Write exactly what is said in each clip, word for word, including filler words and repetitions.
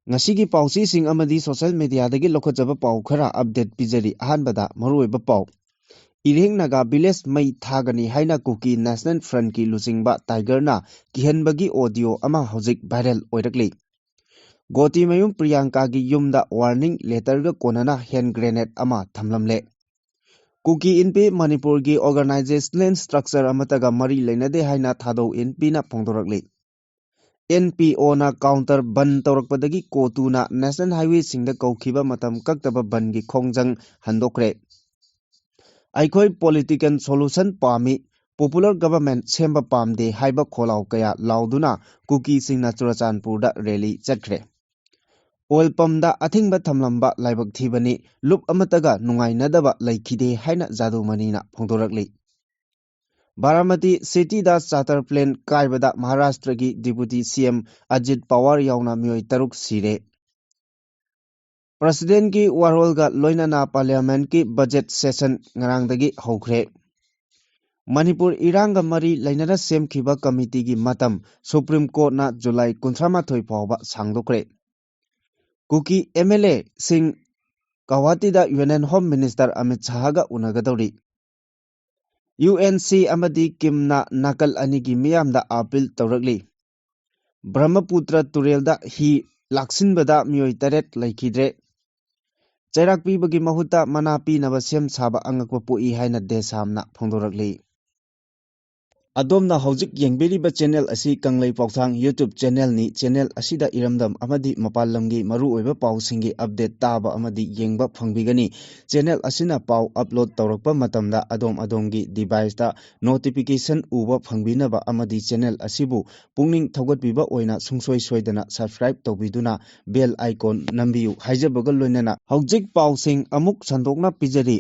ꯉꯁꯤꯒꯤ ꯄꯥꯎꯆꯦꯁꯤꯡ ꯑꯃꯗꯤ social mediaꯗꯒꯤ ꯂꯧꯈꯠꯆꯕ ꯄꯥꯎ ꯈꯔ update ꯄꯤꯖꯔꯤ꯫ ꯑꯍꯥꯟꯕꯗ ꯃꯔꯨꯑꯣꯏꯕ ꯄꯥꯎ꯫ ꯏꯔꯦꯡ ꯅꯥꯒꯥ village ꯃꯩ ꯊꯥꯒꯅꯤ ꯍꯥꯏꯅ ꯀꯨꯀꯤ National Frontꯀꯤ ꯂꯨꯆꯤꯡꯕ Tigerꯅ ꯀꯤꯍꯟꯕꯒꯤ audio ꯑꯃ ꯍꯧꯖꯤꯛ viral ꯑꯣꯏꯔꯛꯂꯤ꯫ ꯒꯣꯇꯤꯃꯌꯨꯝ ꯄ꯭ꯔꯤꯌꯥꯡꯀꯥꯒꯤ ꯌꯨꯝꯗ warning letterꯒ ꯀꯣꯟꯅꯅ hand grenade ꯑꯃ ꯊꯝꯂꯝꯂꯦ꯫ ꯀꯨꯀꯤ ꯏꯟꯄꯤ ꯃꯅꯤꯄꯨꯔꯒꯤ organizational structure ꯑꯃꯠꯇꯒ ꯃꯔꯤ ꯂꯩꯅꯗꯦ ꯍꯥꯏꯅ ꯊꯥꯗꯧ ꯏꯟꯄꯤꯅ ꯐꯣꯡꯗꯣꯔꯛꯂꯤ꯫ NPOꯅ counter ꯕꯟ ꯇꯧꯔꯛꯄꯗꯒꯤ CoTUꯅ National Highwayꯁꯤꯡꯗ ꯀꯧꯈꯤꯕ ꯃꯇꯝ ꯀꯛꯇꯕ ꯕꯟꯒꯤ ꯈꯣꯡꯖꯪ ꯍꯟꯗꯣꯛꯈ꯭ꯔꯦ꯫ ꯑꯩꯈꯣꯏ political solution ꯄꯥꯝꯃꯤ, popular government ꯁꯦꯝꯕ ꯄꯥꯝꯗꯦ ꯍꯥꯏꯕ ꯈꯣꯜꯂꯥꯎ ꯀꯌꯥ ꯂꯥꯎꯗꯨꯅ ꯀꯨꯀꯤꯁꯤꯡꯅ ꯆꯨꯔꯆꯥꯟꯄꯨꯔꯗ rally ꯆꯠꯈ꯭ꯔꯦ꯫ Oil pumpꯇ ꯑꯊꯤꯡꯕ ꯊꯝꯂꯝꯕ ꯂꯥꯏꯕꯛ ꯊꯤꯕꯅꯤ, ꯂꯨꯞ ꯑꯃꯠꯇꯒ ꯅꯨꯡꯉꯥꯏꯅꯗꯕ ꯂꯩꯈꯤꯗꯦ ꯍꯥꯏꯅ ꯖꯥꯗꯨꯃꯅꯤꯅ ꯐꯣꯡꯗꯣꯔꯛꯂꯤ꯫ ꯕꯥꯔꯥꯃꯇꯤ cityꯗ charter plane ꯀꯥꯏꯕꯗ ꯃꯍꯥꯔꯥꯁꯇ꯭ꯔꯒꯤ Deputy CM ꯑꯖꯤꯠ ꯄꯋꯥꯔ ꯌꯥꯎꯅ ꯃꯤꯑꯣꯏ ꯇꯔꯨꯛ ꯁꯤꯔꯦ꯫ Presidentꯀꯤ ꯋꯥꯔꯣꯜꯒ ꯂꯣꯏꯅꯅ Parliamentꯀꯤ budget session ꯉꯔꯥꯡꯗꯒꯤ ꯍꯧꯈ꯭ꯔꯦ꯫ ꯃꯅꯤꯄꯨꯔ ꯏꯔꯥꯡꯒ ꯃꯔꯤ ꯂꯩꯅꯅ ꯁꯦꯝꯈꯤꯕ committeeꯒꯤ ꯃꯇꯝ Supreme Courtꯅ July ꯀꯨꯟꯊ꯭ꯔꯥ ꯃꯥꯊꯣꯏ ꯐꯥꯎꯕ ꯁꯥꯡꯗꯣꯛꯈ꯭ꯔꯦ꯫ ꯀꯨꯀꯤ MLAꯁꯤꯡ ꯒꯧꯍꯥꯇꯤꯗ Union Home Minister Amit ꯁꯥꯍꯒ ꯎꯅꯒꯗꯧꯔꯤ꯫ UNC ꯑꯃꯗꯤ ꯀꯤꯝꯅ ꯅꯥꯀꯜ ꯑꯅꯤꯒꯤ ꯃꯤꯌꯥꯝꯗ appeal ꯇꯧꯔꯛꯂꯤ꯫ ꯕ꯭ꯔꯍ꯭ꯃꯄꯨꯇ꯭ꯔ ꯇꯨꯔꯦꯜꯗ ꯍꯤ ꯂꯥꯛꯁꯤꯟꯕꯗ ꯃꯤꯑꯣꯏ ꯇꯔꯦꯠ ꯂꯩꯈꯤꯗ꯭ꯔꯦ꯫ ꯆꯩꯔꯥꯛ ꯄꯤꯕꯒꯤ ꯃꯍꯨꯠꯇ ꯃꯅꯥ ꯄꯤꯅꯕ ꯁꯦꯝ ꯁꯥꯕ ꯑꯉꯛꯄ ꯄꯣꯛꯏ ꯍꯥꯏꯅ ꯗꯦꯁꯥꯝꯅ ꯐꯣꯡꯗꯣꯔꯛꯂꯤ꯫ ꯑꯗꯣꯝꯅ ꯍꯧꯖꯤꯛ ꯌꯦꯡꯕꯤꯔꯤꯕ channel ꯑꯁꯤ ꯀꯪꯂꯩ ꯄꯥꯎꯊꯥꯡ YouTube channelꯅꯤ꯫ Channel ꯑꯁꯤꯗ ꯏꯔꯝꯗꯝ ꯑꯃꯗꯤ ꯃꯄꯥꯟ ꯂꯝꯒꯤ ꯃꯔꯨꯑꯣꯏꯕ ꯄꯥꯎꯁꯤꯡꯒꯤ update ꯇꯥꯕ ꯑꯃꯗꯤ ꯌꯦꯡꯕ ꯐꯪꯕꯤꯒꯅꯤ꯫ Channel ꯑꯁꯤꯅ ꯄꯥꯎ upload ꯇꯧꯔꯛꯄ ꯃꯇꯝꯗ ꯑꯗꯣꯝ ꯑꯗꯣꯝꯒꯤ deviceꯇ notification ꯎꯕ ꯐꯪꯕꯤꯅꯕ ꯑꯃꯗꯤ channel ꯑꯁꯤꯕꯨ ꯄꯨꯛꯅꯤꯡ ꯊꯧꯒꯠꯄꯤꯕ ꯑꯣꯏꯅ ꯁꯨꯡꯁꯣꯏ ꯁꯣꯏꯗꯅ subscribe ꯇꯧꯕꯤꯗꯨꯅ bell icon ꯅꯝꯕꯤꯌꯨ ꯍꯥꯏꯖꯕꯒ ꯂꯣꯏꯅꯅ ꯍꯧꯖꯤꯛ ꯄꯥꯎꯁꯤꯡ ꯑꯃꯨꯛ ꯁꯟꯗꯣꯛꯅ ꯄꯤꯖꯔꯤ꯫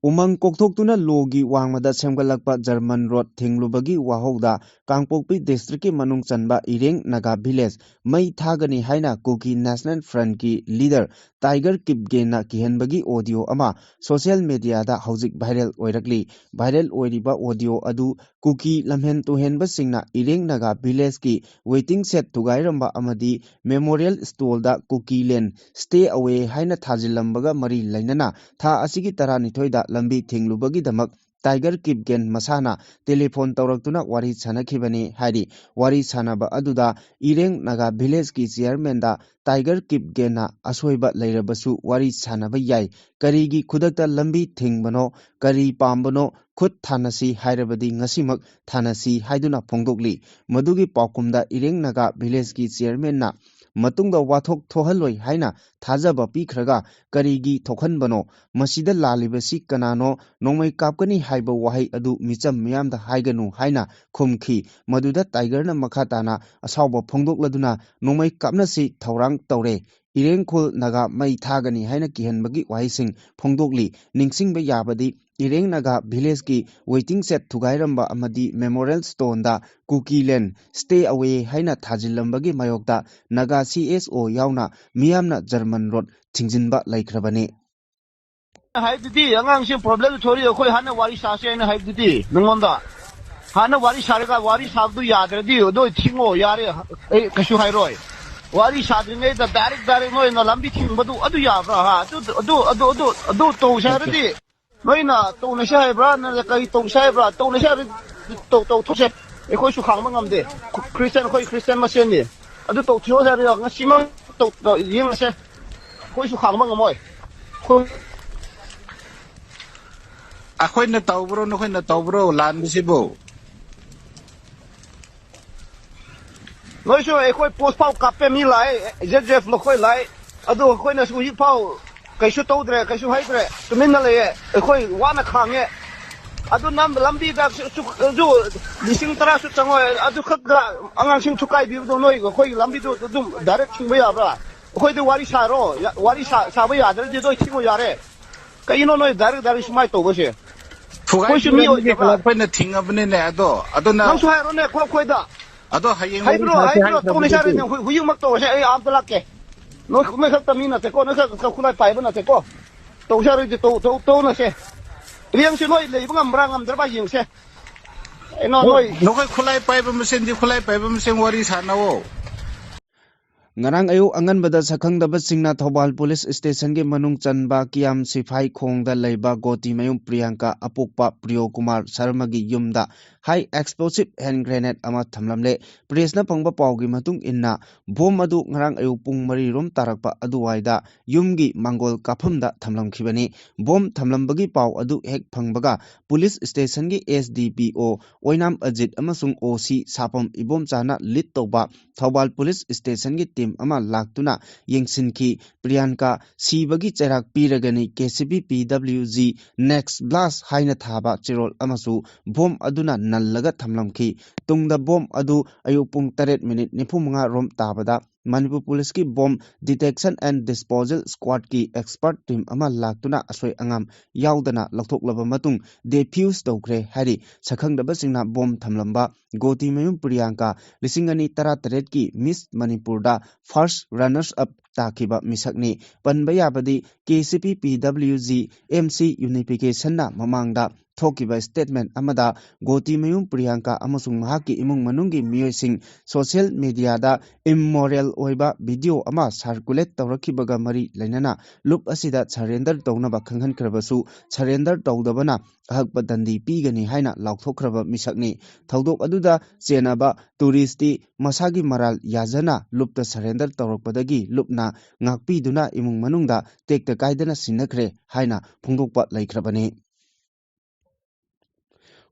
ꯎꯃꯪ ꯀꯣꯛꯊꯣꯛꯇꯨꯅ ꯂꯣꯒꯤ ꯋꯥꯡꯃꯗ ꯁꯦꯝꯒꯠꯂꯛꯄ ꯖꯔꯃꯟ ꯔꯣꯗ ꯊꯤꯡꯂꯨꯕꯒꯤ ꯋꯥꯍꯧꯗ ꯀꯥꯡꯄꯣꯛꯄꯤ ꯗꯤꯁꯇ꯭ꯔꯤꯛꯀꯤ ꯃꯅꯨꯡ ꯆꯟꯕ ꯏꯔꯦꯡ ꯅꯥꯒꯥ ꯚꯤꯂꯦꯖ ꯃꯩ ꯊꯥꯒꯅꯤ ꯍꯥꯏꯅ ꯀꯨꯀꯤ ꯅꯦꯁꯅꯦꯜ ꯐ꯭ꯔꯟꯠꯀꯤ ꯂꯤꯗꯔ ꯇꯥꯏꯒꯔ ꯀꯤꯞꯒꯦꯟꯅ ꯀꯤꯍꯟꯕꯒꯤ ꯑꯣꯗꯤꯑꯣ ꯑꯃ ꯁꯣꯁꯤꯌꯦꯜ ꯃꯦꯗꯤꯌꯥꯗ ꯍꯧꯖꯤꯛ ꯚꯥꯏꯔꯦꯜ ꯑꯣꯏꯔꯛꯂꯤ꯫ ꯚꯥꯏꯔꯦꯜ ꯑꯣꯏꯔꯤꯕ ꯑꯣꯗꯤꯑꯣ ꯑꯗꯨ ꯀꯨꯀꯤ ꯂꯝꯍꯦꯟ ꯇꯨꯍꯦꯟꯕꯁꯤꯡꯅ ꯏꯔꯦꯡ ꯅꯥꯒꯥ ꯚꯤꯂꯦꯖꯀꯤ ꯋꯦꯇꯤꯡ ꯁꯦꯠ ꯊꯨꯒꯥꯏꯔꯝꯕ ꯑꯃꯗꯤ ꯃꯦꯃꯣꯔꯤꯌꯦꯜ ꯁ꯭ꯇꯣꯜꯗ ꯀꯨꯀꯤ ꯂꯦꯟ ꯁ꯭ꯇꯦ ꯑꯋꯦ ꯍꯥꯏꯅ ꯊꯥꯖꯤꯜꯂꯝꯕꯒ ꯃꯔꯤ ꯂꯩꯅꯅ ꯊꯥ ꯑꯁꯤꯒꯤ ꯇꯔꯥꯅꯤꯊꯣꯏꯗ ꯂꯝꯕꯤ ꯊꯤꯡꯂꯨꯕꯒꯤꯗꯃꯛ ꯇꯥꯏꯒꯔ ꯀꯤꯞꯒꯦꯟ ꯃꯁꯥꯅ ꯇꯦꯂꯤꯐꯣꯟ ꯇꯧꯔꯛꯇꯨꯅ ꯋꯥꯔꯤ ꯁꯥꯟꯅꯈꯤꯕꯅꯤ ꯍꯥꯏꯔꯤ꯫ ꯋꯥꯔꯤ ꯁꯥꯟꯅꯕ ꯑꯗꯨꯗ ꯏꯔꯦꯡ ꯅꯥꯒꯥ ꯚꯤꯂꯦꯖꯀꯤ ꯆꯤꯌꯔꯃꯦꯟꯗ ꯇꯥꯏꯒꯔ ꯀꯤꯞꯒꯦꯟꯅ ꯑꯁꯣꯏꯕ ꯂꯩꯔꯕꯁꯨ ꯋꯥꯔꯤ ꯁꯥꯟꯅꯕ ꯌꯥꯏ, ꯀꯔꯤꯒꯤ ꯈꯨꯗꯛꯇ ꯂꯝꯕꯤ ꯊꯤꯡꯕꯅꯣ, ꯀꯔꯤ ꯄꯥꯝꯕꯅꯣ, ꯈꯨꯠ ꯊꯥꯅꯁꯤ ꯍꯥꯏꯔꯕꯗꯤ ꯉꯁꯤꯃꯛ ꯊꯥꯅꯁꯤ ꯍꯥꯏꯗꯨꯅ ꯐꯣꯡꯗꯣꯛꯂꯤ꯫ ꯃꯗꯨꯒꯤ ꯄꯥꯎꯈꯨꯝꯗ ꯏꯔꯦꯡ ꯅꯥꯒꯥ ꯚꯤꯂꯦꯖꯀꯤ ꯆꯤꯌꯔꯃꯦꯟꯅ ꯃꯇꯨꯡꯗ ꯋꯥꯊꯣꯛ ꯊꯣꯛꯍꯜꯂꯣꯏ ꯍꯥꯏꯅ ꯊꯥꯖꯕ ꯄꯤꯈ꯭ꯔꯒ ꯀꯔꯤꯒꯤ ꯊꯣꯛꯍꯟꯕꯅꯣ? ꯃꯁꯤꯗ ꯂꯥꯜꯂꯤꯕꯁꯤ ꯀꯅꯥꯅꯣ? ꯅꯣꯡꯃꯩ ꯀꯥꯞꯀꯅꯤ ꯍꯥꯏꯕ ꯋꯥꯍꯩ ꯑꯗꯨ ꯃꯤꯆꯝ ꯃꯤꯌꯥꯝꯗ ꯍꯥꯏꯒꯅꯨ ꯍꯥꯏꯅ ꯈꯨꯝꯈꯤ꯫ ꯃꯗꯨꯗ ꯇꯥꯏꯒꯔꯅ ꯃꯈꯥ ꯇꯥꯅ ꯑꯁꯥꯎꯕ ꯐꯣꯡꯗꯣꯛꯂꯗꯨꯅ ꯅꯣꯡꯃꯩ ꯀꯥꯞꯅꯁꯤ ꯊꯧꯔꯥꯡ ꯇꯧꯔꯦ꯫ ꯏꯔꯦꯡꯈꯣꯜ ꯅꯥꯒꯥ ꯃꯩ ꯊꯥꯒꯅꯤ ꯍꯥꯏꯅ ꯀꯤꯍꯟꯕꯒꯤ ꯋꯥꯍꯩꯁꯤꯡ ꯐꯣꯡꯗꯣꯛꯂꯤ꯫ ꯅꯤꯡꯁꯤꯡꯕ ꯌꯥꯕꯗꯤ ꯏꯔꯦꯡ ꯅꯥꯒꯥ ꯚꯤꯂꯦꯖꯀꯤ ꯋꯦꯇꯤꯡ ꯁꯦꯠ ꯊꯨꯒꯥꯏꯔꯝꯕ ꯑꯃꯗꯤ ꯃꯦꯃꯣꯔꯤꯌꯦꯜ ꯁ꯭ꯇꯣꯟꯗ ꯀꯨꯀꯤ ꯂꯦꯟ ꯁ꯭ꯇꯦ ꯑꯋꯦ ꯍꯥꯏꯅ ꯊꯥꯖꯤꯜꯂꯝꯕꯒꯤ ꯃꯥꯌꯣꯛꯇ ꯅꯥꯒꯥ ꯁꯤ ꯑꯦꯁ ꯑꯣ ꯌꯥꯎꯅ ꯃꯤꯌꯥꯝꯅ ꯖꯔꯃꯟ ꯔꯣꯗ ꯊꯤꯡꯖꯤꯟꯕ ꯂꯩꯈ꯭ꯔꯕꯅꯤ꯫ ꯍꯥꯏꯗꯨꯗꯤ ꯑꯉꯥꯡꯁꯤꯡ ꯄ꯭ꯔꯣꯕ꯭ꯂꯦꯝ ꯊꯣꯔꯤ, ꯑꯩꯈꯣꯏ ꯍꯥꯟꯅ ꯋꯥꯔꯤ ꯁꯥꯁꯦ ꯍꯥꯏꯅ ꯍꯥꯏꯕꯗꯨꯗꯤ ꯅꯉꯣꯟꯗ꯫ ꯍꯥꯟꯅ ꯋꯥꯔꯤ ꯁꯥꯔꯒ ꯋꯥꯔꯤ ꯁꯥꯕꯗꯨ ꯌꯥꯗ꯭ꯔꯗꯤ ꯑꯗꯨ ꯊꯤꯡꯉꯣ, ꯌꯥꯔꯦ, ꯑꯩ ꯀꯩꯁꯨ ꯍꯥꯏꯔꯣꯏ꯫ ꯋꯥꯔꯤ ꯁꯥꯗ꯭ꯔꯤꯉꯩꯗ ꯗꯥꯏꯔꯦꯛ ꯗꯥꯏꯔꯦꯛ ꯅꯣꯏꯅ ꯂꯝꯕꯤ ꯊꯤꯡꯕꯗꯨ ꯑꯗꯨ ꯌꯥꯕ꯭ꯔꯥ? ꯍꯥ? ꯑꯗꯨ, ꯑꯗꯨ, ꯑꯗꯨ, ꯑꯗꯨ, ꯑꯗꯨ ꯇꯧꯁꯦ ꯍꯥꯏꯔꯗꯤ ꯅꯣꯏꯅ ꯇꯧꯅꯁꯦ ꯍꯥꯏꯕ꯭ꯔꯥ? ꯅꯠꯇ꯭ꯔꯒ ꯀꯔꯤ ꯇꯧꯁꯦ ꯍꯥꯏꯕ꯭ꯔꯥ? ꯇꯧꯅꯁꯦ ꯍꯥꯏꯔꯗꯤ ꯇꯧ-, ꯇꯧꯊꯣꯛꯁꯦ꯫ ꯑꯩꯈꯣꯏꯁꯨ ꯈꯥꯡꯕ ꯉꯝꯗꯦ꯫ ꯈ꯭ꯔꯤꯁꯇꯤꯌꯥꯟ, ꯑꯩꯈꯣꯏ ꯈ꯭ꯔꯤꯁꯇꯤꯌꯥꯟ ꯃꯁꯦꯟꯅꯤ꯫ ꯑꯗꯨ ꯇꯧꯊꯣꯛꯑꯣ ꯍꯥꯏꯔꯗꯤ ꯉꯁꯤꯃꯛ ꯇꯧ-, ꯇꯧ-, ꯌꯦꯡꯉꯁꯦ꯫ ꯑꯩꯈꯣꯏꯁꯨ ꯈꯥꯡꯕ ꯉꯝꯃꯣꯏ꯫ ꯑꯩꯈꯣꯏ ꯑꯩꯈꯣꯏꯅ ꯇꯧꯕ꯭ꯔꯣ, ꯅꯈꯣꯏꯅ ꯇꯧꯕ꯭ꯔꯣ ꯂꯥꯟꯕꯁꯤꯕꯨ? ꯅꯣꯏꯁꯨ ꯑꯩꯈꯣꯏ ꯄꯣꯁ ꯐꯥꯎ ꯀꯥꯞꯄꯦ, ꯃꯤ ꯂꯥꯛꯑꯦ, ꯖꯦꯠ ꯑꯦꯐ ꯃꯈꯣꯏ ꯂꯥꯛꯑꯦ꯫ ꯑꯗꯨ ꯑꯩꯈꯣꯏꯅꯁꯨ ꯍꯧꯖꯤꯛ ꯐꯥꯎ ꯀꯩꯁꯨ ꯇꯧꯗ꯭ꯔꯦ, ꯀꯩꯁꯨ ꯍꯥꯏꯗ꯭ꯔꯦ, ꯇꯨꯃꯤꯟꯅ ꯂꯩꯌꯦ꯫ ꯑꯩꯈꯣꯏ ꯋꯥꯅ ꯈꯥꯡꯉꯦ꯫ ꯑꯗꯨ ꯅꯝ-, ꯂꯝꯕꯤꯗ ꯁꯨ-, ꯁꯨ-, ꯁꯨ ꯂꯤꯁꯤꯡ ꯇꯔꯥꯁꯨ ꯆꯪꯉꯣꯏ꯫ ꯑꯗꯨ ꯈꯛꯇ ꯑꯉꯥꯡꯁꯤꯡ ꯊꯨꯀꯥꯏꯕꯤꯕꯗꯣ ꯅꯣꯏ ꯑꯩꯈꯣꯏꯒꯤ ꯂꯝꯕꯤꯗꯨ ꯑꯗꯨꯝ ꯗꯥꯏꯔꯦꯛ ꯊꯤꯡꯕ ꯌꯥꯕ꯭ꯔꯥ? ꯑꯩꯈꯣꯏꯗꯤ ꯋꯥꯔꯤ ꯁꯥꯔꯣ, ꯌꯥ-, ꯋꯥꯔꯤ ꯁꯥ-, ꯁꯥꯕ ꯌꯥꯗ꯭ꯔꯗꯤ ꯅꯣꯏ ꯊꯤꯡꯉꯣ ꯌꯥꯔꯦ꯫ ꯀꯩꯅꯣ ꯅꯣꯏ ꯗꯥꯏꯔꯦꯛ ꯗꯥꯏꯔꯦꯛ ꯁꯨꯃꯥꯏꯅ ꯇꯧꯕꯁꯦ? ꯑꯩꯈꯣꯏꯁꯨ ꯃꯤ ꯑꯣꯏꯗꯕ꯭ꯔꯥ? ꯑꯩꯈꯣꯏꯅ ꯊꯤꯡꯉꯕꯅꯤꯅꯦ꯫ ꯑꯗꯣ ꯑꯗꯨꯅ ꯅꯪꯁꯨ ꯍꯥꯏꯔꯣꯅꯦ, ꯑꯩꯈꯣꯏ ꯑꯩꯈꯣꯏꯗ ꯑꯗꯣ ꯍꯌꯦꯡ ꯍꯥꯏꯕ꯭ꯔꯣ? ꯋꯥꯔꯤ ꯁꯥꯁꯦ ꯍꯥꯏꯕ꯭ꯔꯣ? ꯍꯥꯏꯈ꯭ꯔꯕꯗꯨꯗꯤ꯫ ꯇꯧꯅꯁꯦ ꯍꯥꯏꯔꯣꯅꯦ, ꯍꯨꯏ- ꯍꯨꯏꯃꯛ ꯇꯧꯔꯁꯦ꯫ ꯑꯩ ꯑꯝꯇ ꯂꯥꯛꯀꯦ꯫ ꯅꯣꯏ ꯅꯣꯏ ꯈꯛꯇ ꯃꯤ ꯅꯠꯇꯦꯀꯣ, ꯅꯣꯏ ꯈꯛ ꯈꯨꯠꯂꯥꯏ ꯄꯥꯏꯕ ꯅꯠꯇꯦꯀꯣ꯫ ꯇꯧꯁꯦ ꯍꯥꯏꯔꯣꯏꯗꯤ ꯇꯧ ꯇꯧ ꯇꯧꯅꯁꯦ꯫ ꯌꯦꯡꯁꯦ ꯅꯣꯏ ꯂꯩꯕ ꯉꯝꯕ꯭ꯔꯥ ꯉꯝꯗ꯭ꯔꯕ ꯌꯦꯡꯁꯦ꯫ ꯀꯩꯅꯣ ꯅꯣꯏ ꯅꯈꯣꯏ ꯈꯨꯠꯂꯥꯏ ꯄꯥꯏꯕ ꯃꯁꯦꯟꯗꯤ ꯈꯨꯠꯂꯥꯏ ꯄꯥꯏꯕ ꯃꯁꯦꯟ ꯋꯥꯔꯤ ꯁꯥꯟꯅꯧꯑꯣ꯫ ꯉꯔꯥꯡ ꯑꯌꯨꯛ ꯑꯉꯟꯕꯗ ꯁꯛꯈꯪꯗꯕꯁꯤꯡꯅ ꯊꯧꯕꯥꯜ ꯄꯨꯂꯤꯁ ꯁ꯭ꯇꯦꯁꯟꯒꯤ ꯃꯅꯨꯡ ꯆꯟꯕ ꯀꯤꯌꯥꯝ ꯁꯤꯐꯥꯏ ꯈꯣꯡꯗ ꯂꯩꯕ ꯒꯣꯇꯤꯃꯌꯨꯝ ꯄ꯭ꯔꯤꯌꯥꯡꯀꯥ ꯑꯄꯣꯛꯄ ꯄ꯭ꯔꯤꯌꯣ ꯀꯨꯃꯥꯔ ꯁꯔꯃꯒꯤ ꯌꯨꯝꯗ ꯍꯥꯏ ꯑꯦꯛꯁꯄ꯭ꯂꯣꯁꯤꯞ ꯍꯦꯟ ꯒ꯭ꯔꯦꯅꯦꯗ ꯑꯃ ꯊꯝꯂꯝꯂꯦ꯫ ꯄ꯭ꯔꯦꯁꯅ ꯐꯪꯕ ꯄꯥꯎꯒꯤ ꯃꯇꯨꯡ ꯏꯟꯅ, ꯕꯣꯝ ꯑꯗꯨ ꯉꯔꯥꯡ ꯑꯌꯨꯛ ꯄꯨꯡ ꯃꯔꯤ ꯔꯣꯝ ꯇꯥꯔꯛꯄ ꯑꯗꯨꯋꯥꯏꯗ ꯌꯨꯝꯒꯤ ꯃꯥꯡꯒꯣꯜ ꯀꯥꯐꯝꯗ ꯊꯝꯂꯝꯈꯤꯕꯅꯤ꯫ ꯕꯣꯝ ꯊꯝꯂꯝꯕꯒꯤ ꯄꯥꯎ ꯑꯗꯨ ꯍꯦꯛ ꯐꯪꯕꯒ ꯄꯨꯂꯤꯁ ꯁ꯭ꯇꯦꯁꯟꯒꯤ ꯑꯦꯁ ꯗꯤ ꯄꯤ ꯑꯣ ꯑꯣꯏꯅꯥꯝ ꯑꯖꯤꯠ ꯑꯃꯁꯨꯡ ꯑꯣ ꯁꯤ ꯁꯥꯄꯝ ꯏꯕꯣꯝꯆꯥꯅ ꯂꯤꯗ ꯇꯧꯕ ꯊꯧꯕꯥꯜ ꯄꯨꯂꯤꯁ ꯁ꯭ꯇꯦꯁꯟꯒꯤ ꯇꯤꯝ ꯑꯃ ꯂꯥꯛꯇꯨꯅ ꯌꯦꯡꯁꯤꯟꯈꯤ꯫ ꯄ꯭ꯔꯤꯌꯥꯡꯀꯥ ꯁꯤꯕꯒꯤ ꯆꯩꯔꯥꯛ ꯄꯤꯔꯒꯅꯤ K C B P W G ꯅꯦꯛꯁ ꯕ꯭ꯂꯥꯁ ꯍꯥꯏꯅ ꯊꯥꯕ ꯆꯦꯔꯣꯜ ꯑꯃꯁꯨ ꯕꯣꯝ ꯑꯗꯨꯅ ꯅꯜꯂꯒ ꯊꯝꯂꯝꯈꯤ꯫ ꯇꯨꯡꯗ ꯕꯣꯝ ꯑꯗꯨ ꯑꯌꯨꯛ ꯄꯨꯡ ꯇꯔꯦꯠ ꯃꯤꯅꯤꯠ ꯅꯤꯐꯨ ꯃꯉꯥ ꯔꯣꯝ ꯇꯥꯕꯗ ꯃꯅꯤꯄꯨꯔ ꯄꯨꯂꯤꯁꯀꯤ ꯕꯣꯝ ꯗꯤꯇꯦꯛꯁꯟ ꯑꯦꯟ ꯗꯤꯁꯄꯣꯖꯦꯜ ꯁ꯭ꯀ꯭ꯋꯥꯗꯀꯤ ꯑꯦꯛꯁꯄꯔꯠ ꯇꯤꯝ ꯑꯃ ꯂꯥꯛꯇꯨꯅ ꯑꯁꯣꯏ ꯑꯉꯥꯝ ꯌꯥꯎꯗꯅ ꯂꯧꯊꯣꯛꯂꯕ ꯃꯇꯨꯡ ꯗꯦꯐ꯭ꯌꯨꯁ ꯇꯧꯈ꯭ꯔꯦ ꯍꯥꯏꯔꯤ꯫ ꯁꯛꯈꯪꯗꯕꯁꯤꯡꯅ ꯕꯣꯝ ꯊꯝꯂꯝꯕ ꯒꯣꯇꯤꯃꯌꯨꯝ ꯄ꯭ꯔꯤꯌꯥꯡꯀꯥ ꯂꯤꯁꯤꯡ ꯑꯅꯤ ꯇꯔꯥꯇꯔꯦꯠꯀꯤ ꯃꯤꯁ ꯃꯅꯤꯄꯨꯔꯗ ꯐꯥꯔꯁ ꯔꯅꯔꯁ ꯑꯞ ꯇꯥꯈꯤꯕ ꯃꯤꯁꯛꯅꯤ꯫ ꯄꯟꯕ ꯌꯥꯕꯗꯤ ꯀꯦ ꯁꯤ ꯄꯤ ꯄꯤ ꯗꯕ꯭ꯂꯤꯎ ꯖꯤ ꯑꯦꯝ ꯁꯤ ꯌꯨꯅꯤꯐꯤꯀꯦꯁꯟꯅ ꯃꯃꯥꯡꯗ ꯊꯣꯛꯈꯤꯕ ꯁ꯭ꯇꯦꯠꯃꯦꯟꯠ ꯑꯃꯗ ꯒꯣꯇꯤꯃꯌꯨꯝ ꯄ꯭ꯔꯤꯌꯥꯡꯀꯥ ꯑꯃꯁꯨꯡ ꯃꯍꯥꯛꯀꯤ ꯏꯃꯨꯡ ꯃꯅꯨꯡꯒꯤ ꯃꯤꯑꯣꯏꯁꯤꯡ ꯁꯣꯁꯤꯌꯦꯜ ꯃꯤꯗꯤꯌꯥꯗ ꯏꯝꯃꯣꯔꯦꯜ ꯑꯣꯏꯕ ꯚꯤꯗꯤꯑꯣ ꯑꯃ ꯁꯥꯔꯀꯨꯂꯦꯠ ꯇꯧꯔꯛꯈꯤꯕꯒ ꯃꯔꯤ ꯂꯩꯅꯅ ꯂꯨꯞ ꯑꯁꯤꯗ ꯁꯔꯦꯟꯗꯔ ꯇꯧꯅꯕ ꯈꯪꯍꯟꯈ꯭ꯔꯕꯁꯨ ꯁꯔꯦꯟꯗꯔ ꯇꯧꯗꯕꯅ ꯑꯍꯛꯄ ꯗꯟꯗꯤ ꯄꯤꯒꯅꯤ ꯍꯥꯏꯅ ꯂꯥꯎꯊꯣꯛꯈ꯭ꯔꯕ ꯃꯤꯁꯛꯅꯤ꯫ ꯊꯧꯗꯣꯛ ꯑꯗꯨꯗ ꯆꯦꯟꯅꯕ ꯇꯨꯔꯤꯁꯇꯤ ꯃꯁꯥꯒꯤ ꯃꯔꯥꯜ ꯌꯥꯖꯅ ꯂꯨꯞꯇ ꯁꯔꯦꯟꯗꯔ ꯇꯧꯔꯛꯄꯗꯒꯤ ꯂꯨꯞꯅ ꯉꯥꯛꯄꯤꯗꯨꯅ ꯏꯃꯨꯡ ꯃꯅꯨꯡꯗ ꯇꯦꯛꯇ ꯀꯥꯏꯗꯅ ꯁꯤꯟꯅꯈ꯭ꯔꯦ ꯍꯥꯏꯅ ꯐꯣꯡꯗꯣꯛꯄ ꯂꯩꯈ꯭ꯔꯕꯅꯤ꯫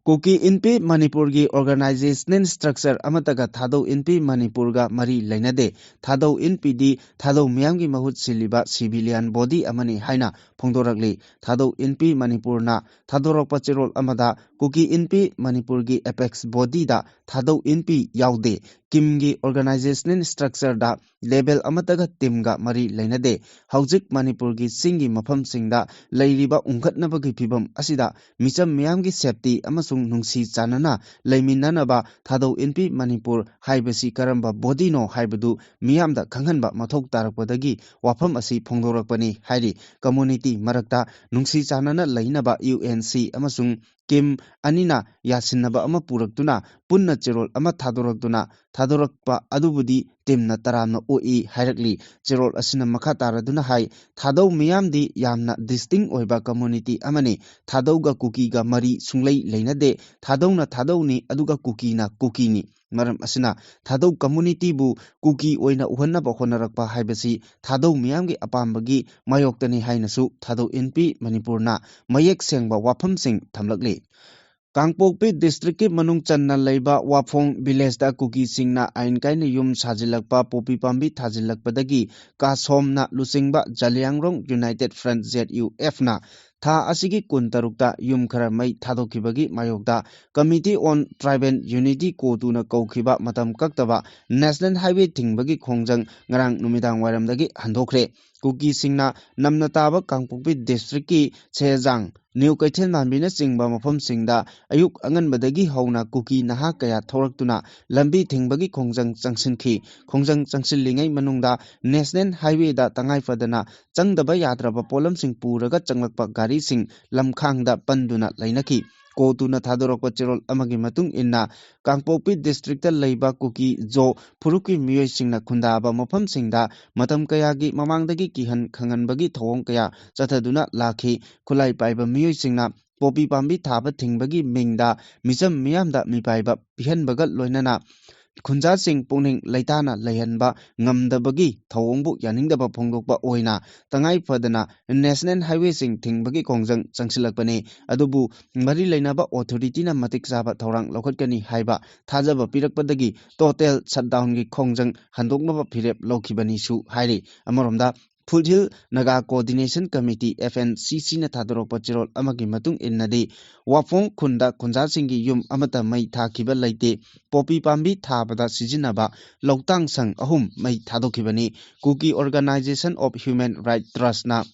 ꯀꯨꯀꯤ ꯏꯟꯄꯤ ꯃꯅꯤꯄꯨꯔꯒꯤ organizational structure ꯑꯃꯠꯇꯒ ꯊꯥꯗꯧ ꯏꯟꯄꯤ ꯃꯅꯤꯄꯨꯔꯒ ꯃꯔꯤ ꯂꯩꯅꯗꯦ꯫ ꯊꯥꯗꯧ ꯏꯟꯄꯤꯗꯤ ꯊꯥꯗꯧ ꯃꯤꯌꯥꯝꯒꯤ ꯃꯍꯨꯠ ꯁꯤꯜꯂꯤꯕ civilian body ꯑꯃꯅꯤ ꯍꯥꯏꯅ ꯐꯣꯡꯗꯣꯔꯛꯂꯤ꯫ ꯊꯥꯗꯧ ꯏꯟꯄꯤ ꯃꯅꯤꯄꯨꯔꯅ ꯊꯥꯗꯣꯔꯛꯄ ꯆꯦꯔꯣꯜ ꯑꯃꯗ ꯀꯨꯀꯤ ꯏꯟꯄꯤ ꯃꯅꯤꯄꯨꯔꯒꯤ apex bodyꯗ ꯊꯥꯗꯧ ꯏꯟꯄꯤ ꯌꯥꯎꯗꯦ꯫ ꯀꯤꯝꯒꯤ organizational structureꯗ level ꯑꯃꯠꯇꯒ teamꯒ ꯃꯔꯤ ꯂꯩꯅꯗꯦ꯫ ꯍꯧꯖꯤꯛ ꯃꯅꯤꯄꯨꯔꯒꯤ ꯆꯤꯡꯒꯤ ꯃꯐꯝꯁꯤꯡꯗ ꯂꯩꯔꯤꯕ ꯎꯪꯈꯠꯅꯕꯒꯤ ꯐꯤꯕꯝ ꯑꯁꯤꯗ ꯃꯤꯆꯝ ꯃꯤꯌꯥꯝꯒꯤ safety ꯑꯃꯁꯨꯡ ꯅꯨꯡꯁꯤ ꯆꯥꯟꯅꯅ ꯂꯩꯃꯤꯟꯅꯅꯕ ꯊꯥꯗꯧ ꯏꯟꯄꯤ ꯃꯅꯤꯄꯨꯔ ꯍꯥꯏꯕꯁꯤ ꯀꯔꯝꯕ bodyꯅꯣ ꯍꯥꯏꯕꯗꯨ ꯃꯤꯌꯥꯝꯗ ꯈꯪꯍꯟꯕ ꯃꯊꯧ ꯇꯥꯔꯛꯄꯗꯒꯤ ꯋꯥꯐꯝ ꯑꯁꯤ ꯐꯣꯡꯗꯣꯔꯛꯄꯅꯤ ꯍꯥꯏꯔꯤ꯫ Community ꯃꯔꯛꯇ ꯅꯨꯡꯁꯤ ꯆꯥꯟꯅꯅ ꯂꯩꯅꯕ UNC ꯑꯃꯁꯨꯡ ꯀꯤꯝ ꯑꯅꯤꯅ ꯌꯥꯁꯤꯟꯅꯕ ꯑꯃ ꯄꯨꯔꯛꯇꯨꯅ ꯄꯨꯟꯅ ꯆꯦꯔꯣꯜ ꯑꯃ ꯊꯥꯗꯣꯔꯛꯇꯨꯅ ꯊꯥꯗꯣꯔꯛꯄ ꯑꯗꯨꯕꯨꯗꯤ teamꯅ ꯇꯔꯥꯝꯅ ꯑꯣꯛꯏ ꯍꯥꯏꯔꯛꯂꯤ꯫ ꯆꯦꯔꯣꯜ ꯑꯁꯤꯅ ꯃꯈꯥ ꯇꯥꯔꯗꯨꯅ ꯍꯥꯏ, ꯊꯥꯗꯧ ꯃꯤꯌꯥꯝꯗꯤ ꯌꯥꯝꯅ distinct ꯑꯣꯏꯕ community ꯑꯃꯅꯤ꯫ ꯊꯥꯗꯧꯒ ꯀꯨꯀꯤꯒ ꯃꯔꯤ ꯁꯨꯡꯂꯩ ꯂꯩꯅꯗꯦ꯫ ꯊꯥꯗꯧꯅ ꯊꯥꯗꯧꯅꯤ, ꯑꯗꯨꯒ ꯀꯨꯀꯤꯅ ꯀꯨꯀꯤꯅꯤ꯫ ꯃꯔꯝ ꯑꯁꯤꯅ ꯊꯥꯗꯧ communityꯕꯨ ꯀꯨꯀꯤ ꯑꯣꯏꯅ ꯎꯍꯟꯅꯕ ꯍꯣꯠꯅꯔꯛꯄ ꯍꯥꯏꯕꯁꯤ ꯊꯥꯗꯧ ꯃꯤꯌꯥꯝꯒꯤ ꯑꯄꯥꯝꯕꯒꯤ ꯃꯥꯌꯣꯛꯇꯅꯤ ꯍꯥꯏꯅꯁꯨ ꯊꯥꯗꯧ ꯏꯟꯄꯤ ꯃꯅꯤꯄꯨꯔꯅ ꯃꯌꯦꯛ ꯁꯦꯡꯕ ꯋꯥꯐꯝꯁꯤꯡ ꯊꯝꯂꯛꯂꯤ꯫ ꯀꯥꯡꯄꯣꯛꯄꯤ districtꯀꯤ ꯃꯅꯨꯡ ꯆꯟꯅ ꯂꯩꯕ ꯋꯥꯐꯣꯡ villageꯇ ꯀꯨꯀꯤꯁꯤꯡꯅ ꯑꯥꯏꯟ ꯀꯥꯏꯅ ꯌꯨꯝ ꯁꯥꯖꯤꯜꯂꯛꯄ, ꯄꯣꯄꯤ ꯄꯥꯝꯕꯤ ꯊꯥꯖꯤꯜꯂꯛꯄꯗꯒꯤ ꯀꯥꯁꯣꯝꯅ ꯂꯨꯆꯤꯡꯕ ꯖꯂꯤꯌꯥꯡꯔꯣꯡ United Front, ZUFꯅ ꯊꯥ ꯑꯁꯤꯒꯤ ꯀꯨꯟꯇꯔꯨꯛꯇ ꯌꯨꯝ ꯈꯔ ꯃꯩ ꯊꯥꯗꯣꯛꯈꯤꯕꯒꯤ ꯃꯥꯌꯣꯛꯇ Committee on Tribal Unity, ꯀꯣꯇꯨꯅ ꯀꯧꯈꯤꯕ ꯃꯇꯝ ꯀꯛꯇꯕ National Highway ꯊꯤꯡꯕꯒꯤ ꯈꯣꯡꯖꯪ ꯉꯔꯥꯡ ꯅꯨꯃꯤꯗꯥꯡ ꯋꯥꯏꯔꯝꯗꯒꯤ ꯍꯟꯗꯣꯛꯈ꯭ꯔꯦ꯫ ꯀꯨꯀꯤꯁꯤꯡꯅ ꯅꯝꯅ ꯇꯥꯕ ꯀꯥꯡꯄꯣꯛꯄꯤ districtꯀꯤ ꯁꯦꯖꯥꯡ, ꯅ꯭ꯌꯨ ꯀꯩꯊꯦꯜ ꯃꯥꯟꯕꯤꯅꯆꯤꯡꯕ ꯃꯐꯝꯁꯤꯡꯗ ꯑꯌꯨꯛ ꯑꯉꯟꯕꯗꯒꯤ ꯍꯧꯅ ꯀꯨꯀꯤ ꯅꯍꯥ ꯀꯌꯥ ꯊꯣꯔꯛꯇꯨꯅ ꯂꯝꯕꯤ ꯊꯤꯡꯕꯒꯤ ꯈꯣꯡꯖꯪ ꯆꯪꯁꯤꯟꯈꯤ꯫ ꯈꯣꯡꯖꯪ ꯆꯪꯁꯤꯜꯂꯤꯉꯩ ꯃꯅꯨꯡꯗ National Highwayꯗ ꯇꯉꯥꯏ ꯐꯗꯅ ꯆꯪꯗꯕ ꯌꯥꯗ꯭ꯔꯕ ꯄꯣꯠꯂꯝꯁꯤꯡ ꯄꯨꯔꯒ ꯆꯪꯂꯛꯄ ꯒꯥꯔꯤꯁꯤꯡ ꯂꯝꯈꯥꯡꯗ ꯄꯟꯗꯨꯅ ꯂꯩꯅꯈꯤ꯫ ꯀꯣꯇꯨꯅ ꯊꯥꯗꯣꯔꯛꯄ ꯆꯦꯔꯣꯜ ꯑꯃꯒꯤ ꯃꯇꯨꯡ ꯏꯟꯅ, ꯀꯥꯡꯄꯣꯛꯄꯤ districtꯇ ꯂꯩꯕ ꯀꯨꯀꯤ ꯖꯣ ꯐꯨꯔꯨꯞꯀꯤ ꯃꯤꯑꯣꯏꯁꯤꯡꯅ ꯈꯨꯟꯗꯥꯕ ꯃꯐꯝꯁꯤꯡꯗ ꯃꯇꯝ ꯀꯌꯥꯒꯤ ꯃꯃꯥꯡꯗꯒꯤ ꯀꯤꯍꯟ ꯈꯪꯍꯟꯕꯒꯤ ꯊꯧꯑꯣꯡ ꯀꯌꯥ ꯆꯠꯊꯗꯨꯅ ꯂꯥꯛꯈꯤ꯫ ꯈꯨꯠꯂꯥꯏ ꯄꯥꯏꯕ ꯃꯤꯑꯣꯏꯁꯤꯡꯅ ꯄꯣꯄꯤ ꯄꯥꯝꯕꯤ ꯊꯥꯕ ꯊꯤꯡꯕꯒꯤ ꯃꯤꯡꯗ ꯃꯤꯆꯝ ꯃꯤꯌꯥꯝꯗ ꯃꯤꯄꯥꯏꯕ ꯄꯤꯍꯟꯕꯒ ꯂꯣꯏꯅꯅ ꯈꯨꯟꯖꯥꯁꯤꯡ ꯄꯨꯛꯅꯤꯡ ꯂꯩꯇꯥꯅ ꯂꯩꯍꯟꯕ ꯉꯝꯗꯕꯒꯤ ꯊꯧꯑꯣꯡꯕꯨ ꯌꯥꯅꯤꯡꯗꯕ ꯐꯣꯡꯗꯣꯛꯄ ꯑꯣꯏꯅ ꯇꯉꯥꯏ ꯐꯗꯅ ꯅꯦꯁꯅꯦꯜ ꯍꯥꯏꯋꯦꯁꯤꯡ ꯊꯤꯡꯕꯒꯤ ꯈꯣꯡꯖꯪ ꯆꯪꯁꯤꯜꯂꯛꯄꯅꯤ꯫ ꯑꯗꯨꯕꯨ ꯃꯔꯤ ꯂꯩꯅꯕ ꯑꯣꯊꯣꯔꯤꯇꯤꯅ ꯃꯇꯤꯛ ꯆꯥꯕ ꯊꯧꯔꯥꯡ ꯂꯧꯈꯠꯀꯅꯤ ꯍꯥꯏꯕ ꯊꯥꯖꯕ ꯄꯤꯔꯛꯄꯗꯒꯤ ꯇꯣꯇꯦꯜ ꯁꯠꯗꯥꯎꯟꯒꯤ ꯈꯣꯡꯖꯪ ꯍꯟꯗꯣꯛꯅꯕ ꯐꯤꯔꯦꯞ ꯂꯧꯈꯤꯕꯅꯤꯁꯨ ꯍꯥꯏꯔꯤ꯫ ꯑꯃꯔꯣꯝꯗ, foothill Naga coordination committee, F N C ꯁꯤꯅ ꯊꯥꯗꯣꯔꯛꯄ ꯆꯦꯔꯣꯜ ꯑꯃꯒꯤ ꯃꯇꯨꯡ ꯏꯟꯅꯗꯤ, ꯋꯥꯐꯣꯡ ꯈꯨꯟꯗ ꯈꯨꯟꯖꯥꯁꯤꯡꯒꯤ ꯌꯨꯝ ꯑꯃꯠꯇ ꯃꯩ ꯊꯥꯈꯤꯕ ꯂꯩꯇꯦ꯫ ꯄꯣꯄꯤ ꯄꯥꯝꯕꯤ ꯊꯥꯕꯗ ꯁꯤꯖꯤꯟꯅꯕ ꯂꯧꯇꯥꯡ ꯁꯪ ꯑꯍꯨꯝ ꯃꯩ ꯊꯥꯗꯣꯛꯈꯤꯕꯅꯤ꯫ Kuki organisation of human right ꯇ꯭ꯔꯁꯅ,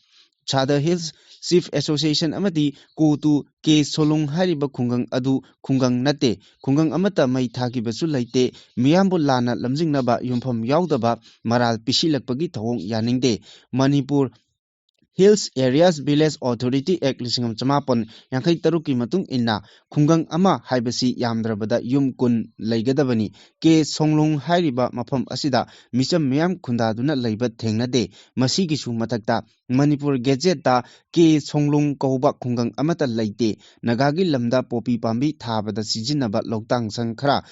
ꯁꯥꯗꯔ ꯍꯤꯜꯁ ꯆꯤꯐ ꯑꯦꯁꯣꯁꯤꯌꯦꯁꯟ ꯑꯃꯗꯤ ꯀꯣꯇꯨ ꯀꯦ ꯁꯣꯂꯨꯡ ꯍꯥꯏꯔꯤꯕ ꯈꯨꯡꯒꯪ ꯑꯗꯨ ꯈꯨꯡꯒꯪ ꯅꯠꯇꯦ, ꯈꯨꯡꯒꯪ ꯑꯃꯠꯇ ꯃꯩ ꯊꯥꯈꯤꯕꯁꯨ ꯂꯩꯇꯦ, ꯃꯤꯌꯥꯝꯕꯨ ꯂꯥꯟꯅ ꯂꯝꯖꯤꯡꯅꯕ ꯌꯨꯝꯐꯝ ꯌꯥꯎꯗꯕ ꯃꯔꯥꯜ ꯄꯤꯁꯤꯜꯂꯛꯄꯒꯤ ꯊꯧꯑꯣꯡ ꯌꯥꯅꯤꯡꯗꯦ꯫ Manipur hills areas village authority act ꯂꯤꯁꯤꯡ ꯑꯃ ꯆꯃꯥꯄꯟ ꯌꯥꯡꯈꯩ ꯇꯔꯨꯛꯀꯤ ꯃꯇꯨꯡ ꯏꯟꯅ ꯈꯨꯡꯒꯪ ꯑꯃ ꯍꯥꯏꯕꯁꯤ ꯌꯥꯝꯗ꯭ꯔꯕꯗ ꯌꯨꯝ ꯀꯨꯟ ꯂꯩꯒꯗꯕꯅꯤ꯫ ꯀꯦ ꯁꯣꯡꯂꯨꯡ ꯍꯥꯏꯔꯤꯕ ꯃꯐꯝ ꯑꯁꯤꯗ ꯃꯤꯆꯝ ꯃꯤꯌꯥꯝ ꯈꯨꯟꯗꯥꯗꯨꯅ ꯂꯩꯕ ꯊꯦꯡꯅꯗꯦ꯫ ꯃꯁꯤꯒꯤꯁꯨ ꯃꯊꯛꯇ ꯃꯅꯤꯄꯨꯔ ꯒꯦꯖꯦꯠꯇ ꯀꯦ ꯁꯣꯡꯂꯨꯡ ꯀꯧꯕ ꯈꯨꯡꯒꯪ ꯑꯃꯠꯇ ꯂꯩꯇꯦ꯫ ꯅꯥꯒꯥꯒꯤ ꯂꯝꯗ ꯄꯣꯄꯤ ꯄꯥꯝꯕꯤ ꯊꯥꯕꯗ ꯁꯤꯖꯤꯟꯅꯕ ꯂꯧꯇꯥꯡ ꯁꯪ ꯈꯔ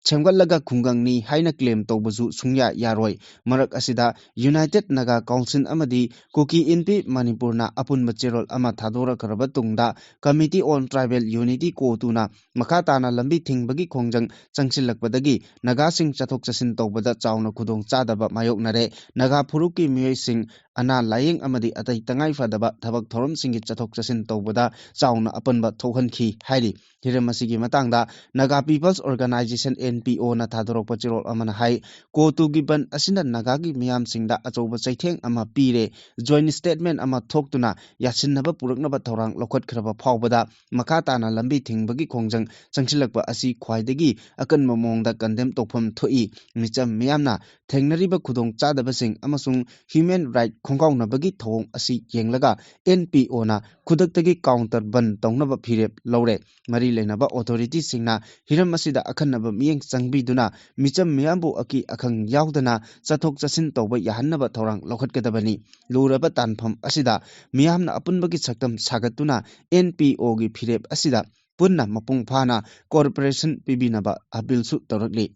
ꯁꯦꯝꯒꯠꯂꯒ ꯈꯨꯡꯒꯪꯅꯤ ꯍꯥꯏꯅ ꯀ꯭ꯂꯦꯝ ꯇꯧꯕꯁꯨ ꯁꯨꯡꯌꯥ ꯌꯥꯔꯣꯏ꯫ ꯃꯔꯛ ꯑꯁꯤꯗ ꯌꯨꯅꯥꯏꯇꯦꯠ ꯅꯥꯒꯥ ꯀꯥꯎꯟꯁꯤꯜ ꯑꯃꯗꯤ ꯀꯨꯀꯤ ꯏꯟꯄꯤ ꯃꯅꯤꯄꯨꯔꯅ ꯑꯄꯨꯟꯕ ꯆꯦꯔꯣꯜ ꯑꯃ ꯊꯥꯗꯣꯔꯛꯈ꯭ꯔꯕ ꯇꯨꯡꯗ, ꯀꯃꯤꯇꯤ ꯑꯣꯟ ꯇ꯭ꯔꯥꯏꯕꯦꯜ ꯌꯨꯅꯤꯇꯤ, ꯀꯣꯇꯨꯅ ꯃꯈꯥ ꯇꯥꯅ ꯂꯝꯕꯤ ꯊꯤꯡꯕꯒꯤ ꯈꯣꯡꯖꯪ ꯆꯪꯁꯤꯜꯂꯛꯄꯗꯒꯤ ꯅꯥꯒꯥꯁꯤꯡ ꯆꯠꯊꯣꯛ ꯆꯠꯁꯤꯟ ꯇꯧꯕꯗ ꯆꯥꯎꯅ ꯈꯨꯗꯣꯡ ꯆꯥꯗꯕ ꯃꯥꯌꯣꯛꯅꯔꯦ꯫ ꯅꯥꯒꯥ ꯐꯨꯔꯨꯞꯀꯤ ꯃꯤꯑꯣꯏꯁꯤꯡ ꯑꯅꯥ ꯂꯥꯌꯦꯡ ꯑꯃꯗꯤ ꯑꯇꯩ ꯇꯉꯥꯏ ꯐꯗꯕ ꯊꯕꯛ ꯊꯧꯔꯝꯁꯤꯡꯒꯤ ꯆꯠꯊꯣꯛ ꯆꯠꯁꯤꯟ ꯇꯧꯕꯗ ꯆꯥꯎꯅ ꯑꯄꯟꯕ ꯊꯣꯛꯍꯟꯈꯤ ꯍꯥꯏꯔꯤ꯫ ꯍꯤꯔꯝ ꯑꯁꯤꯒꯤ ꯃꯇꯥꯡꯗ Naga peoples organisation, N P ꯑꯣꯅ ꯊꯥꯗꯣꯔꯛꯄ ꯆꯦꯔꯣꯜ ꯑꯃꯅ ꯍꯥꯏ, ꯀꯣꯇꯨꯒꯤ ꯕꯟ ꯑꯁꯤꯅ ꯅꯥꯒꯥꯒꯤ ꯃꯤꯌꯥꯝꯁꯤꯡꯗ ꯑꯆꯧꯕ ꯆꯩꯊꯦꯡ ꯑꯃ ꯄꯤꯔꯦ꯫ ꯖꯣꯏꯟ ꯁ꯭ꯇꯦꯠꯃꯦꯟ ꯑꯃ ꯊꯣꯛꯇꯨꯅ ꯌꯥꯁꯤꯟꯅꯕ ꯄꯨꯔꯛꯅꯕ ꯊꯧꯔꯥꯡ ꯂꯧꯈꯠꯈ꯭ꯔꯕ ꯐꯥꯎꯕꯗ ꯃꯈꯥ ꯇꯥꯅ ꯂꯝꯕꯤ ꯊꯤꯡꯕꯒꯤ ꯈꯣꯡꯖꯪ ꯆꯪꯁꯤꯜꯂꯛꯄ ꯑꯁꯤ ꯈ꯭ꯋꯥꯏꯗꯒꯤ ꯑꯀꯟꯕ ꯃꯑꯣꯡꯗ ꯀꯟꯗꯦꯝ ꯇꯧꯐꯝ ꯊꯣꯛꯏ꯫ ꯃꯤꯆꯝ ꯃꯤꯌꯥꯝꯅ ꯊꯦꯡꯅꯔꯤꯕ ꯈꯨꯗꯣꯡꯆꯥꯗꯕꯁꯤꯡ ꯑꯃꯁꯨꯡ ꯍ꯭ꯌꯨꯃꯦꯟ ꯔꯥꯏꯠ ꯈꯣꯡꯒꯥꯎꯅꯕꯒꯤ ꯊꯧꯑꯣꯡ ꯑꯁꯤ ꯌꯦꯡꯂꯒ ꯑꯦꯟ ꯄꯤ ꯑꯣꯅ ꯈꯨꯗꯛꯇꯒꯤ ꯀꯥꯎꯟꯇꯔ ꯕꯟ ꯇꯧꯅꯕ ꯐꯤꯔꯦꯞ ꯂꯧꯔꯦ꯫ ꯃꯔꯤ ꯂꯩꯅꯕ ꯑꯣꯊꯣꯔꯤꯇꯤꯁꯤꯡꯅ ꯍꯤꯔꯝ ꯑꯁꯤꯗ ꯑꯈꯟꯅꯕ ꯃꯤꯠꯌꯦꯡ ꯆꯪꯕꯤꯗꯨꯅ ꯃꯤꯆꯝ ꯃꯤꯌꯥꯝꯕꯨ ꯑꯀꯤ ꯑꯈꯪ ꯌꯥꯎꯗꯅ ꯆꯠꯊꯣꯛ ꯆꯠꯁꯤꯟ ꯇꯧꯕ ꯌꯥꯍꯟꯅꯕ ꯊꯧꯔꯥꯡ ꯂꯧꯈꯠꯀꯗꯕꯅꯤ꯫ ꯂꯨꯔꯕ ꯇꯥꯟꯐꯝ ꯑꯁꯤꯗ ꯃꯤꯌꯥꯝꯅ ꯑꯄꯨꯟꯕꯒꯤ ꯁꯛꯇꯝ ꯁꯥꯒꯠꯇꯨꯅ ꯑꯦꯟ ꯄꯤ ꯑꯣꯒꯤ ꯐꯤꯔꯦꯞ ꯑꯁꯤꯗ ꯄꯨꯟꯅ ꯃꯄꯨꯡ ꯐꯥꯅ ꯀꯣꯑꯣꯄꯔꯦꯁꯟ ꯄꯤꯕꯤꯅꯕ ꯑꯄꯤꯜꯁꯨ ꯇꯧꯔꯛꯂꯤ꯫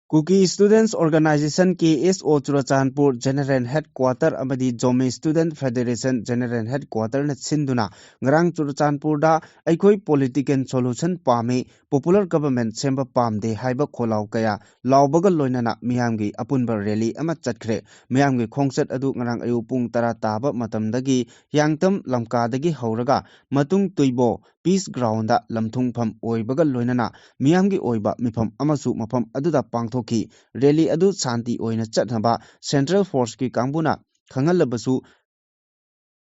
Kuki Students Organisation, K S O, Churachandpur General Headquarter ꯑꯃꯗꯤ Zomi Student Federation General Headquarterꯅ ꯁꯤꯟꯗꯨꯅ ꯉꯔꯥꯡ ꯆꯨꯔꯆꯥꯟꯄꯨꯔꯗ "ꯑꯩꯈꯣꯏ political solution ꯄꯥꯝꯃꯤ, popular government ꯁꯦꯝꯕ ꯄꯥꯝꯗꯦ" ꯍꯥꯏꯕ ꯈꯣꯜꯂꯥꯎ ꯀꯌꯥ ꯂꯥꯎꯕꯒ ꯂꯣꯏꯅꯅ ꯃꯤꯌꯥꯝꯒꯤ ꯑꯄꯨꯟꯕ rally ꯑꯃ ꯆꯠꯈ꯭ꯔꯦ꯫ ꯃꯤꯌꯥꯝꯒꯤ ꯈꯣꯡꯆꯠ ꯑꯗꯨ ꯉꯔꯥꯡ ꯑꯌꯨꯛ ꯄꯨꯡ ꯇꯔꯥ ꯇꯥꯕ ꯃꯇꯝꯗꯒꯤ ꯍꯤꯌꯥꯡꯇꯝ ꯂꯝꯀꯥꯗꯒꯤ ꯍꯧꯔꯒ ꯃꯇꯨꯡ ꯇꯨꯏꯕꯣ Peace Groundꯗ ꯂꯝꯊꯨꯡꯐꯝ ꯑꯣꯏꯕꯒ ꯂꯣꯏꯅꯅ ꯃꯤꯌꯥꯝꯒꯤ ꯑꯣꯏꯕ ꯃꯤꯐꯝ ꯑꯃꯁꯨ ꯃꯐꯝ ꯑꯗꯨꯗ ꯄꯥꯡꯊꯣꯛꯈꯤ꯫ Rally ꯑꯗꯨ ꯁꯥꯟꯇꯤ ꯑꯣꯏꯅ ꯆꯠꯅꯕ Central Forceꯀꯤ ꯀꯥꯡꯕꯨꯅ ꯈꯪꯍꯜꯂꯕꯁꯨ,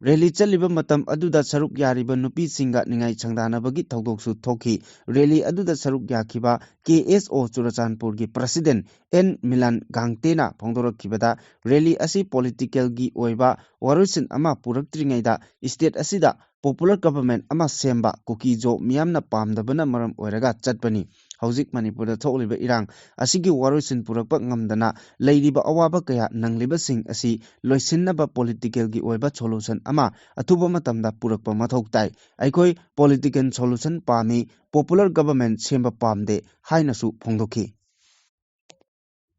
rally ꯆꯠꯂꯤꯕ ꯃꯇꯝ ꯑꯗꯨꯗ ꯁꯔꯨꯛ ꯌꯥꯔꯤꯕ ꯅꯨꯄꯤꯁꯤꯡꯒ ꯅꯤꯡꯉꯥꯏ ꯁꯪꯗꯥꯅꯕꯒꯤ ꯊꯧꯗꯣꯛꯁꯨ ꯊꯣꯛꯈꯤ꯫ Rally ꯑꯗꯨꯗ ꯁꯔꯨꯛ ꯌꯥꯈꯤꯕ K S O ꯆꯨꯔꯆꯥꯟꯄꯨꯔꯒꯤ President N ꯃꯤꯂꯟ ꯒꯥꯡꯇꯦꯅ ꯐꯣꯡꯗꯣꯔꯛꯈꯤꯕꯗ, rally ꯑꯁꯤ politicalꯒꯤ ꯑꯣꯏꯕ ꯋꯥꯔꯣꯏꯁꯤꯟ ꯑꯃ ꯄꯨꯔꯛꯇ꯭ꯔꯤꯉꯩꯗ state ꯑꯁꯤꯗ popular government ꯑꯃ ꯁꯦꯝꯕ ꯀꯨꯀꯤ-ꯖꯣ ꯃꯤꯌꯥꯝꯅ ꯄꯥꯝꯗꯕꯅ ꯃꯔꯝ ꯑꯣꯏꯔꯒ ꯆꯠꯄꯅꯤ꯫ ꯍꯧꯖꯤꯛ ꯃꯅꯤꯄꯨꯔꯗ ꯊꯣꯛꯂꯤꯕ ꯏꯔꯥꯡ ꯑꯁꯤꯒꯤ ꯋꯥꯔꯣꯏꯁꯤꯟ ꯄꯨꯔꯛꯄ ꯉꯝꯗꯅ ꯂꯩꯔꯤꯕ ꯑꯋꯥꯕ ꯀꯌꯥ ꯅꯪꯂꯤꯕꯁꯤꯡ ꯑꯁꯤ ꯂꯣꯏꯁꯤꯟꯅꯕ politicalꯒꯤ ꯑꯣꯏꯕ solution ꯑꯃ ꯑꯊꯨꯕ ꯃꯇꯝꯗ ꯄꯨꯔꯛꯄ ꯃꯊꯧ ꯇꯥꯏ꯫ "ꯑꯩꯈꯣꯏ political solution ꯄꯥꯝꯃꯤ, popular government ꯁꯦꯝꯕ ꯄꯥꯝꯗꯦ" ꯍꯥꯏꯅꯁꯨ ꯐꯣꯡꯗꯣꯛꯈꯤ꯫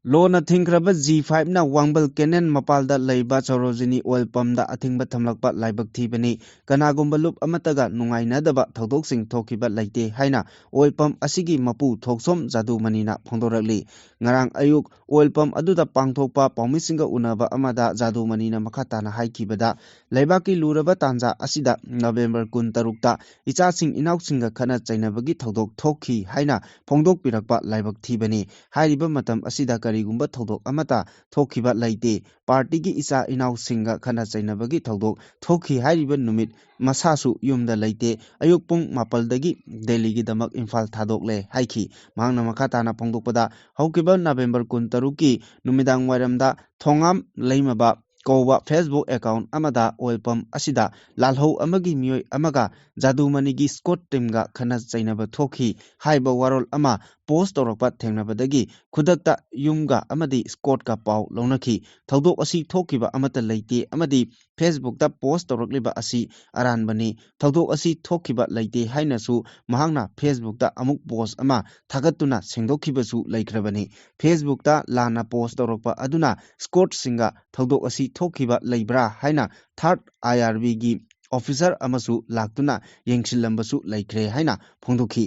ꯂꯣꯅ ꯊꯤꯡꯈ꯭ꯔꯕ G fiveꯅ ꯋꯥꯡꯕꯜ canal ꯃꯄꯥꯜꯗ ꯂꯩꯕ Sarojini oil pumpꯇ ꯑꯊꯤꯡꯕ ꯊꯝꯂꯛꯄ ꯂꯥꯏꯕꯛ ꯊꯤꯕꯅꯤ꯫ ꯀꯅꯥꯒꯨꯝꯕ ꯂꯨꯞ ꯑꯃꯠꯇꯒ ꯅꯨꯡꯉꯥꯏꯅꯗꯕ ꯊꯧꯗꯣꯛꯁꯤꯡ ꯊꯣꯛꯈꯤꯕ ꯂꯩꯇꯦ ꯍꯥꯏꯅ oil pump ꯑꯁꯤꯒꯤ ꯃꯄꯨ ꯊꯣꯛꯁꯣꯝ ꯖꯥꯗꯨꯃꯅꯤꯅ ꯐꯣꯡꯗꯣꯔꯛꯂꯤ꯫ ꯉꯔꯥꯡ ꯑꯌꯨꯛ oil pump ꯑꯗꯨꯗ ꯄꯥꯡꯊꯣꯛꯄ ꯄꯥꯎꯃꯤꯁꯤꯡꯒ ꯎꯅꯕ ꯑꯃꯗ ꯖꯥꯗꯨꯃꯅꯤꯅ ꯃꯈꯥ ꯇꯥꯅ ꯍꯥꯏꯈꯤꯕꯗ, ꯂꯩꯕꯥꯛꯀꯤ ꯂꯨꯔꯕ ꯇꯥꯟꯖꯥ ꯑꯁꯤꯗ November ꯀꯨꯟꯇꯔꯨꯛꯇ ꯏꯆꯥꯁꯤꯡ ꯏꯅꯥꯎꯁꯤꯡꯒ ꯈꯠꯅ ꯆꯩꯅꯕꯒꯤ ꯊꯧꯗꯣꯛ ꯊꯣꯛꯈꯤ ꯍꯥꯏꯅ ꯐꯣꯡꯗꯣꯛꯄꯤꯔꯛꯄ ꯂꯥꯏꯕꯛ ꯊꯤꯕꯅꯤ꯫ ꯍꯥꯏꯔꯤꯕ ꯃꯇꯝ ꯑꯁꯤꯗ ꯀꯔꯤꯒꯨꯝꯕ ꯊꯧꯗꯣꯛ ꯑꯃꯠꯇ ꯊꯣꯛꯈꯤꯕ ꯂꯩꯇꯦ꯫ Partyꯒꯤ ꯏꯆꯥ ꯏꯅꯥꯎꯁꯤꯡꯒ ꯈꯠꯅ ꯆꯩꯅꯕꯒꯤ ꯊꯧꯗꯣꯛ ꯊꯣꯛꯈꯤ ꯍꯥꯏꯔꯤꯕ ꯅꯨꯃꯤꯠ ꯃꯁꯥꯁꯨ ꯌꯨꯝꯗ ꯂꯩꯇꯦ꯫ ꯑꯌꯨꯛ ꯄꯨꯡ ꯃꯥꯄꯜꯗꯒꯤ ꯗꯦꯜꯂꯤꯒꯤꯗꯃꯛ ꯏꯝꯐꯥꯜ ꯊꯥꯗꯣꯛꯂꯦ ꯍꯥꯏꯈꯤ꯫ ꯃꯍꯥꯛꯅ ꯃꯈꯥ ꯇꯥꯅ ꯐꯣꯡꯗꯣꯛꯄꯗ, ꯍꯧꯈꯤꯕ November ꯀꯨꯟꯇꯔꯨꯛꯀꯤ ꯅꯨꯃꯤꯗꯥꯡ ꯋꯥꯏꯔꯝꯗ ꯊꯣꯉꯥꯝ ꯂꯩꯃꯕ ꯀꯧꯕ Facebook account ꯑꯃꯗ oil pump ꯑꯁꯤꯗ ꯂꯥꯜꯍꯧ ꯑꯃꯒꯤ ꯃꯤꯑꯣꯏ ꯑꯃꯒ ꯖꯥꯗꯨꯃꯅꯤꯒꯤ squad teamꯒ ꯈꯠꯅ ꯆꯩꯅꯕ ꯊꯣꯛꯈꯤ ꯍꯥꯏꯕ ꯋꯥꯔꯣꯜ ꯑꯃ ꯄꯣꯁ ꯇꯧꯔꯛꯄ ꯊꯦꯡꯅꯕꯗꯒꯤ ꯈꯨꯗꯛꯇ ꯌꯨꯝꯒ ꯑꯃꯗꯤ ꯁ꯭ꯀꯣꯠꯀ ꯄꯥꯎ ꯂꯧꯅꯈꯤ꯫ ꯊꯧꯗꯣꯛ ꯑꯁꯤ ꯊꯣꯛꯈꯤꯕ ꯑꯃꯠꯇ ꯂꯩꯇꯦ ꯑꯃꯗꯤ ꯐꯦꯁꯕꯨꯛꯇ ꯄꯣꯁ ꯇꯧꯔꯛꯂꯤꯕ ꯑꯁꯤ ꯑꯔꯥꯟꯕꯅꯤ꯫ ꯊꯧꯗꯣꯛ ꯑꯁꯤ ꯊꯣꯛꯈꯤꯕ ꯂꯩꯇꯦ ꯍꯥꯏꯅꯁꯨ ꯃꯍꯥꯛꯅ ꯐꯦꯁꯕꯨꯛꯇ ꯑꯃꯨꯛ ꯄꯣꯁ ꯑꯃ ꯊꯥꯒꯠꯇꯨꯅ ꯁꯦꯡꯗꯣꯛꯈꯤꯕꯁꯨ ꯂꯩꯈ꯭ꯔꯕꯅꯤ꯫ ꯐꯦꯁꯕꯨꯛꯇ ꯂꯥꯟꯅ ꯄꯣꯁ ꯇꯧꯔꯛꯄ ꯑꯗꯨꯅ ꯁ꯭ꯀꯣꯠꯁꯤꯡꯒ ꯊꯧꯗꯣꯛ ꯑꯁꯤ ꯊꯣꯛꯈꯤꯕ ꯂꯩꯕ꯭ꯔꯥ ꯍꯥꯏꯅ ꯊꯥꯔꯠ ꯑꯥꯏ ꯑꯥꯔ ꯕꯤꯒꯤ ꯑꯣꯐꯤꯁꯔ ꯑꯃꯁꯨ ꯂꯥꯛꯇꯨꯅ ꯌꯦꯡꯁꯤꯜꯂꯝꯕꯁꯨ ꯂꯩꯈ꯭ꯔꯦ ꯍꯥꯏꯅ ꯐꯣꯡꯗꯣꯛꯈꯤ꯫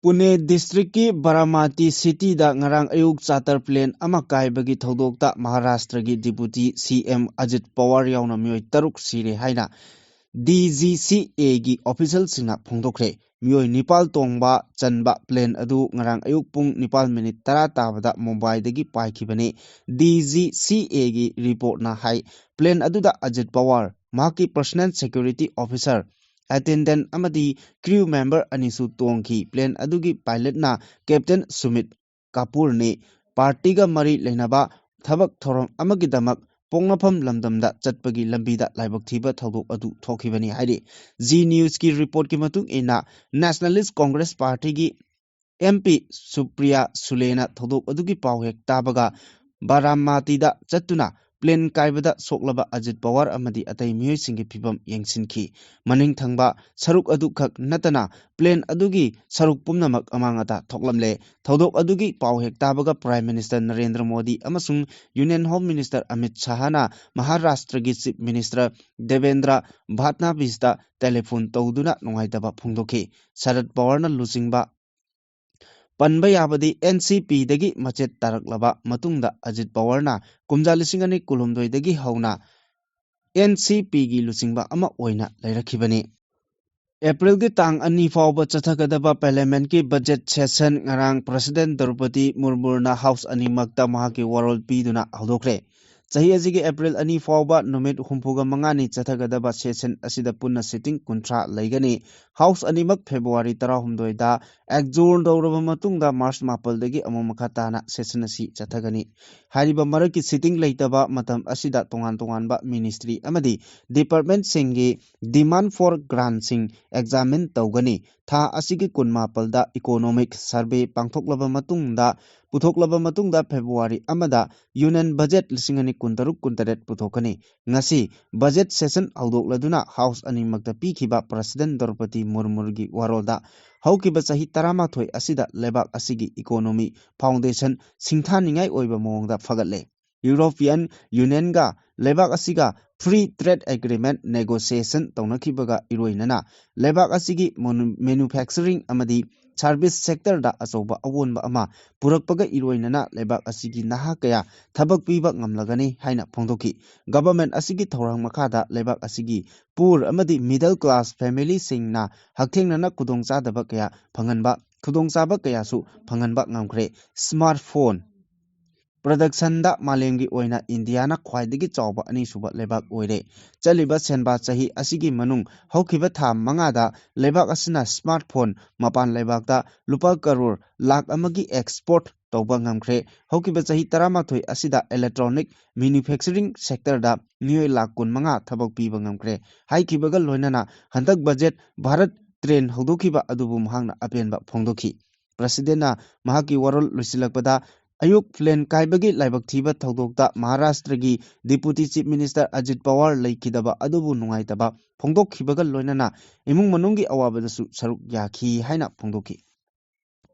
ꯄꯨꯅꯦ ꯗꯤꯁꯇ꯭ꯔꯤꯛꯀꯤ ꯕꯥꯔꯥꯃꯇꯤ ꯁꯤꯇꯤꯗ ꯉꯔꯥꯡ ꯑꯌꯨꯛ ꯆꯥꯔꯇꯔ ꯄ꯭ꯂꯦꯟ ꯑꯃ ꯀꯥꯏꯕꯒꯤ ꯊꯧꯗꯣꯛꯇ ꯃꯍꯥꯔꯥꯁꯇ꯭ꯔꯒꯤ ꯗꯤꯄꯨꯇꯤ ꯁꯤ ꯑꯦꯝ ꯑꯖꯤꯠ ꯄꯋꯥꯔ ꯌꯥꯎꯅ ꯃꯤꯑꯣꯏ ꯇꯔꯨꯛ ꯁꯤꯔꯦ ꯍꯥꯏꯅ ꯗꯤ ꯖꯤ ꯁꯤ ꯑꯦꯒꯤ ꯑꯣꯐꯤꯁꯤꯌꯦꯜꯁꯤꯡꯅ ꯐꯣꯡꯗꯣꯛꯈ꯭ꯔꯦ꯫ ꯃꯤꯑꯣꯏ ꯅꯤꯄꯥꯜ ꯇꯣꯡꯕ ꯆꯟꯕ ꯄ꯭ꯂꯦꯟ ꯑꯗꯨ ꯉꯔꯥꯡ ꯑꯌꯨꯛ ꯄꯨꯡ ꯅꯤꯄꯥꯜ ꯃꯤꯅꯤꯠ ꯇꯔꯥ ꯇꯥꯕꯗ ꯃꯨꯝꯕꯥꯏꯗꯒꯤ ꯄꯥꯏꯈꯤꯕꯅꯤ꯫ ꯗꯤ ꯖꯤ ꯁꯤ ꯑꯦꯒꯤ ꯔꯤꯄꯣꯔꯠꯅ ꯍꯥꯏ, ꯄ꯭ꯂꯦꯟ ꯑꯗꯨꯗ ꯑꯖꯤꯠ ꯄꯋꯥꯔ, ꯃꯍꯥꯛꯀꯤ ꯄꯔꯁꯣꯅꯦꯜ ꯁꯦꯀ꯭ꯌꯨꯔꯤꯇꯤ ꯑꯣꯐꯤꯁꯥꯔ, ꯑꯦꯇꯦꯟꯗꯦꯟꯠ ꯑꯃꯗꯤ ꯀ꯭ꯔꯤꯎ ꯃꯦꯝꯕꯔ ꯑꯅꯤꯁꯨ ꯇꯣꯡꯈꯤ꯫ ꯄ꯭ꯂꯦꯟ ꯑꯗꯨꯒꯤ ꯄꯥꯏꯂꯠꯅ ꯀꯦꯞꯇꯦꯟ ꯁꯨꯃꯤꯠ ꯀꯥꯄꯨꯔꯅꯤ꯫ ꯄꯥꯔꯇꯤꯒ ꯃꯔꯤ ꯂꯩꯅꯕ ꯊꯕꯛ ꯊꯧꯔꯝ ꯑꯃꯒꯤꯗꯃꯛ ꯄꯣꯛꯅꯐꯝ ꯂꯝꯗꯝꯗ ꯆꯠꯄꯒꯤ ꯂꯝꯕꯤꯗ ꯂꯥꯏꯕꯛ ꯊꯤꯕ ꯊꯧꯗꯣꯛ ꯑꯗꯨ ꯊꯣꯛꯈꯤꯕꯅꯤ ꯍꯥꯏꯔꯤ꯫ ꯖꯤ ꯅ꯭ꯌꯨꯁꯀꯤ ꯔꯤꯄꯣꯔꯠꯀꯤ ꯃꯇꯨꯡ ꯏꯟꯅ, ꯅꯦꯁꯅꯦꯂꯤꯁ ꯀꯣꯡꯒ꯭ꯔꯦꯁ ꯄꯥꯔꯇꯤꯒꯤ ꯑꯦꯝ ꯄꯤ ꯁꯨꯄ꯭ꯔꯤꯌꯥ ꯁꯨꯂꯦꯅ ꯊꯧꯗꯣꯛ ꯑꯗꯨꯒꯤ ꯄꯥꯎ ꯍꯦꯛ ꯇꯥꯕꯒ ꯕꯥꯔꯥꯃꯇꯤꯗ ꯆꯠꯇꯨꯅ ꯄ꯭ꯂꯦꯟ ꯀꯥꯏꯕꯗ ꯁꯣꯛꯂꯕ ꯑꯖꯤꯠ ꯄꯋꯥꯔ ꯑꯃꯗꯤ ꯑꯇꯩ ꯃꯤꯑꯣꯏꯁꯤꯡꯒꯤ ꯐꯤꯕꯝ ꯌꯦꯡꯁꯤꯟꯈꯤ꯫ ꯃꯅꯤꯡ ꯊꯪꯕ ꯁꯔꯨꯛ ꯑꯗꯨꯈꯛ ꯅꯠꯇꯅ ꯄ꯭ꯂꯦꯟ ꯑꯗꯨꯒꯤ ꯁꯔꯨꯛ ꯄꯨꯝꯅꯃꯛ ꯑꯃꯥꯡ ꯑꯇꯥ ꯊꯣꯛꯂꯝꯂꯦ꯫ ꯊꯧꯗꯣꯛ ꯑꯗꯨꯒꯤ ꯄꯥꯎ ꯍꯦꯛ ꯇꯥꯕꯒ ꯄ꯭ꯔꯥꯏꯝ ꯃꯤꯅꯤꯁꯇꯔ ꯅꯔꯦꯟꯗ꯭ꯔ ꯃꯣꯗꯤ ꯑꯃꯁꯨꯡ ꯌꯨꯅꯤꯌꯟ ꯍꯣꯝ ꯃꯤꯅꯤꯁꯇꯔ ꯑꯃꯤꯠ ꯁꯥꯍꯅ ꯃꯍꯥꯔꯥꯁꯇ꯭ꯔꯒꯤ ꯆꯤꯐ ꯃꯤꯅꯤꯁꯇꯔ ꯗꯦꯕꯦꯟꯗ꯭ꯔ ꯐꯠꯅꯥꯕꯤꯁꯇ ꯇꯦꯂꯤꯐꯣꯟ ꯇꯧꯗꯨꯅ ꯅꯨꯡꯉꯥꯏꯇꯕ ꯐꯣꯡꯗꯣꯛꯈꯤ꯫ ꯁꯔꯠ ꯄꯋꯥꯔꯅ ꯂꯨꯆꯤꯡꯕ ꯄꯟꯕ ꯌꯥꯕꯗꯤ ꯑꯦꯟ ꯁꯤ ꯄꯤꯗꯒꯤ ꯃꯆꯦꯠ ꯇꯥꯔꯛꯂꯕ ꯃꯇꯨꯡꯗ ꯑꯖꯤꯠ ꯄꯋꯥꯔꯅ ꯀꯨꯝꯖꯥ ꯂꯤꯁꯤꯡ ꯑꯅꯤ ꯀꯨꯟꯍꯨꯝꯗꯣꯏꯗꯒꯤ ꯍꯧꯅ ꯑꯦꯟ ꯁꯤ ꯄꯤꯒꯤ ꯂꯨꯆꯤꯡꯕ ꯑꯃ ꯑꯣꯏꯅ ꯂꯩꯔꯛꯈꯤꯕꯅꯤ꯫ ꯑꯦꯄ꯭ꯔꯤꯜꯒꯤ ꯇꯥꯡ ꯑꯅꯤ ꯐꯥꯎꯕ ꯆꯠꯊꯒꯗꯕ ꯄꯥꯔꯂꯤꯌꯥꯃꯦꯟꯠꯀꯤ ꯕꯖꯦꯠ ꯁꯦꯁꯟ ꯉꯔꯥꯡ ꯄ꯭ꯔꯁꯤꯗꯦꯟꯠ ꯗ꯭ꯔꯧꯄꯗꯤ ꯃꯨꯔꯃꯨꯅ ꯍꯥꯎꯁ ꯑꯅꯤꯃꯛꯇ ꯃꯍꯥꯛꯀꯤ ꯋꯥꯔꯣꯜ ꯄꯤꯗꯨꯅ ꯍꯧꯗꯣꯛꯈ꯭ꯔꯦ꯫ ꯆꯍꯤ ꯑꯁꯤꯒꯤ ꯑꯦꯄ꯭ꯔꯤꯜ ꯑꯅꯤ ꯐꯥꯎꯕ ꯅꯨꯃꯤꯠ ꯍꯨꯝꯐꯨꯒ ꯃꯉꯥꯅꯤ ꯆꯠꯊꯒꯗꯕ ꯁꯦꯁꯟ ꯑꯁꯤꯗ ꯄꯨꯟꯅ ꯁꯤꯇꯤꯡ ꯀꯨꯟꯊ꯭ꯔꯥ ꯂꯩꯒꯅꯤ꯫ ꯍꯥꯎꯁ ꯑꯅꯤꯃꯛ ꯐꯦꯕ꯭ꯔꯨꯋꯥꯔꯤ ꯇꯔꯥꯍꯨꯝꯗꯣꯏꯗ ꯑꯦꯛꯖꯣꯔꯟ ꯇꯧꯔꯕ ꯃꯇꯨꯡꯗ ꯃꯥꯔꯆ ꯃꯥꯄꯜꯗꯒꯤ ꯑꯃꯨꯛ ꯃꯈꯥ ꯇꯥꯅ ꯁꯦꯁꯟ ꯑꯁꯤ ꯆꯠꯊꯒꯅꯤ꯫ ꯍꯥꯏꯔꯤꯕ ꯃꯔꯛꯀꯤ ꯁꯤꯇꯤꯡ ꯂꯩꯇꯕ ꯃꯇꯝ ꯑꯁꯤꯗ ꯇꯣꯉꯥꯟ ꯇꯣꯉꯥꯟꯕ ꯃꯤꯅꯤꯁꯇ꯭ꯔꯤ ꯑꯃꯗꯤ ꯗꯤꯄꯥꯔꯠꯃꯦꯟꯠꯁꯤꯡꯒꯤ ꯗꯤꯃꯥꯟ ꯐꯣꯔ ꯒ꯭ꯔꯥꯟꯁꯤꯡ ꯑꯦꯛꯖꯥꯃꯤꯟ ꯇꯧꯒꯅꯤ꯫ ꯊꯥ ꯑꯁꯤꯒꯤ ꯀꯨꯟꯃꯥꯄꯜꯗ ꯏꯀꯣꯅꯣꯃꯤꯛ ꯁꯔꯚꯦ ꯄꯥꯡꯊꯣꯛꯂꯕ ꯃꯇꯨꯡꯗ, ꯄꯨꯊꯣꯛꯂꯕ ꯃꯇꯨꯡꯗ ꯐꯦꯕ꯭ꯔꯨꯋꯥꯔꯤ ꯑꯃꯗ ꯌꯨꯅꯤꯌꯟ ꯕꯖꯦꯠ ꯂꯤꯁꯤꯡ ꯑꯅꯤ ꯀꯨꯟꯇꯔꯨꯛ ꯀꯨꯟꯇꯔꯦꯠ ꯄꯨꯊꯣꯛꯀꯅꯤ꯫ ꯉꯁꯤ ꯕꯖꯦꯠ ꯁꯦꯁꯟ ꯍꯧꯗꯣꯛꯂꯗꯨꯅ ꯍꯥꯎꯁ ꯑꯅꯤꯃꯛꯇ ꯄꯤꯈꯤꯕ ꯄ꯭ꯔꯁꯤꯗꯦꯟꯠ ꯗ꯭ꯔꯧꯄꯗꯤ ꯃꯨꯔꯃꯨꯒꯤ ꯋꯥꯔꯣꯜꯗ ꯍꯧꯈꯤꯕ ꯆꯍꯤ ꯇꯔꯥꯃꯥꯊꯣꯏ ꯑꯁꯤꯗ ꯂꯩꯕꯥꯛ ꯑꯁꯤꯒꯤ ꯏꯀꯣꯅꯣꯃꯤ ꯐꯥꯎꯟꯗꯦꯁꯟ ꯁꯤꯡꯊꯥꯅꯤꯡꯉꯥꯏ ꯑꯣꯏꯕ ꯃꯑꯣꯡꯗ ꯐꯒꯠꯂꯦ꯫ ꯌꯨꯔꯣꯄꯤꯌꯟ ꯌꯨꯅꯤꯌꯟꯒ ꯂꯩꯕꯥꯛ ꯑꯁꯤꯒ ꯐ꯭ꯔꯤ ꯇ꯭ꯔꯦꯗ ꯑꯦꯒ꯭ꯔꯤꯃꯦꯟꯠ ꯅꯦꯒꯣꯁꯤꯌꯦꯁꯟ ꯇꯧꯅꯈꯤꯕꯒ ꯏꯔꯣꯏꯅꯅ ꯂꯩꯕꯥꯛ ꯑꯁꯤꯒꯤ ꯃꯣꯅꯨ-, ꯃꯦꯅꯨꯐꯦꯛꯆꯔꯤꯡ ꯑꯃꯗꯤ ꯁꯔꯚꯤꯁ ꯁꯦꯛꯇꯔꯗ ꯑꯆꯧꯕ ꯑꯑꯣꯟꯕ ꯑꯃ ꯄꯨꯔꯛꯄꯒ ꯏꯔꯣꯏꯅꯅ ꯂꯩꯕꯥꯛ ꯑꯁꯤꯒꯤ ꯅꯍꯥ ꯀꯌꯥ ꯊꯕꯛ ꯄꯤꯕ ꯉꯝꯂꯒꯅꯤ ꯍꯥꯏꯅ ꯐꯣꯡꯗꯣꯛꯈꯤ꯫ ꯒꯚꯔꯟꯃꯦꯟꯠ ꯑꯁꯤꯒꯤ ꯊꯧꯔꯥꯡ ꯃꯈꯥꯗ ꯂꯩꯕꯥꯛ ꯑꯁꯤꯒꯤ ꯄꯨꯔ ꯑꯃꯗꯤ ꯃꯤꯗꯜ ꯀ꯭ꯂꯥꯁ ꯐꯦꯃꯤꯂꯤꯁꯤꯡꯅ ꯍꯛꯊꯦꯡꯅꯅ ꯈꯨꯗꯣꯡꯆꯥꯗꯕ ꯀꯌꯥ ꯐꯪꯍꯟꯕ, ꯈꯨꯗꯣꯡꯆꯥꯕ ꯀꯌꯥꯁꯨ ꯐꯪꯍꯟꯕ ꯉꯝꯈ꯭ꯔꯦ꯫ ꯁ꯭ꯃꯥꯔꯠ ꯐꯣꯟ ꯄ꯭ꯔꯗꯛꯁꯟꯗ ꯃꯥꯂꯦꯝꯒꯤ ꯑꯣꯏꯅ ꯏꯟꯗꯤꯌꯥꯅ ꯈ꯭ꯋꯥꯏꯗꯒꯤ ꯆꯥꯎꯕ ꯑꯅꯤꯁꯨꯕ ꯂꯩꯕꯥꯛ ꯑꯣꯏꯔꯦ꯫ ꯆꯠꯂꯤꯕ ꯁꯦꯟꯕꯥ ꯆꯍꯤ ꯑꯁꯤꯒꯤ ꯃꯅꯨꯡ ꯍꯧꯈꯤꯕ ꯊꯥ ꯃꯉꯥꯗ ꯂꯩꯕꯥꯛ ꯑꯁꯤꯅ ꯁ꯭ꯃꯥꯔꯠ ꯐꯣꯟ ꯃꯄꯥꯟ ꯂꯩꯕꯥꯛꯇ ꯂꯨꯄꯥ ꯀꯔꯣꯔ ꯂꯥꯈ ꯑꯃꯒꯤ ꯑꯦꯛꯁꯄꯣꯔꯠ ꯇꯧꯕ ꯉꯝꯈ꯭ꯔꯦ꯫ ꯍꯧꯈꯤꯕ ꯆꯍꯤ ꯇꯔꯥꯃꯥꯊꯣꯏ ꯑꯁꯤꯗ ꯏꯂꯦꯛꯇ꯭ꯔꯣꯅꯤꯛ ꯃꯦꯅꯨꯐꯦꯛꯆꯔꯤꯡ ꯁꯦꯛꯇꯔꯗ ꯃꯤꯑꯣꯏ ꯂꯥꯈ ꯀꯨꯟꯃꯉꯥ ꯊꯕꯛ ꯄꯤꯕ ꯉꯝꯈ꯭ꯔꯦ꯫ ꯍꯥꯏꯈꯤꯕꯒ ꯂꯣꯏꯅꯅ ꯍꯟꯗꯛ ꯕꯖꯦꯠ ꯚꯥꯔꯠ ꯇ꯭ꯔꯦꯟ ꯍꯧꯗꯣꯛꯈꯤꯕ ꯑꯗꯨꯕꯨ ꯃꯍꯥꯛꯅ ꯑꯄꯦꯟꯕ ꯐꯣꯡꯗꯣꯛꯈꯤ꯫ ꯄ꯭ꯔꯁꯤꯗꯦꯟꯅ ꯃꯍꯥꯛꯀꯤ ꯋꯥꯔꯣꯜ ꯂꯣꯏꯁꯤꯜꯂꯛꯄꯗ ꯑꯌꯨꯛ ꯄ꯭ꯂꯦꯟ ꯀꯥꯏꯕꯒꯤ ꯂꯥꯏꯕꯛ ꯊꯤꯕ ꯊꯧꯗꯣꯛꯇ ꯃꯍꯥꯔꯥꯁꯇ꯭ꯔꯒꯤ deputy chief minister Ajit power ꯂꯩꯈꯤꯗꯕ ꯑꯗꯨꯕꯨ ꯅꯨꯡꯉꯥꯏꯇꯕ ꯐꯣꯡꯗꯣꯛꯈꯤꯕꯒ ꯂꯣꯏꯅꯅ ꯏꯃꯨꯡ ꯃꯅꯨꯡꯒꯤ ꯑꯋꯥꯕꯗꯁꯨ ꯁꯔꯨꯛ ꯌꯥꯈꯤ ꯍꯥꯏꯅ ꯐꯣꯡꯗꯣꯛꯈꯤ꯫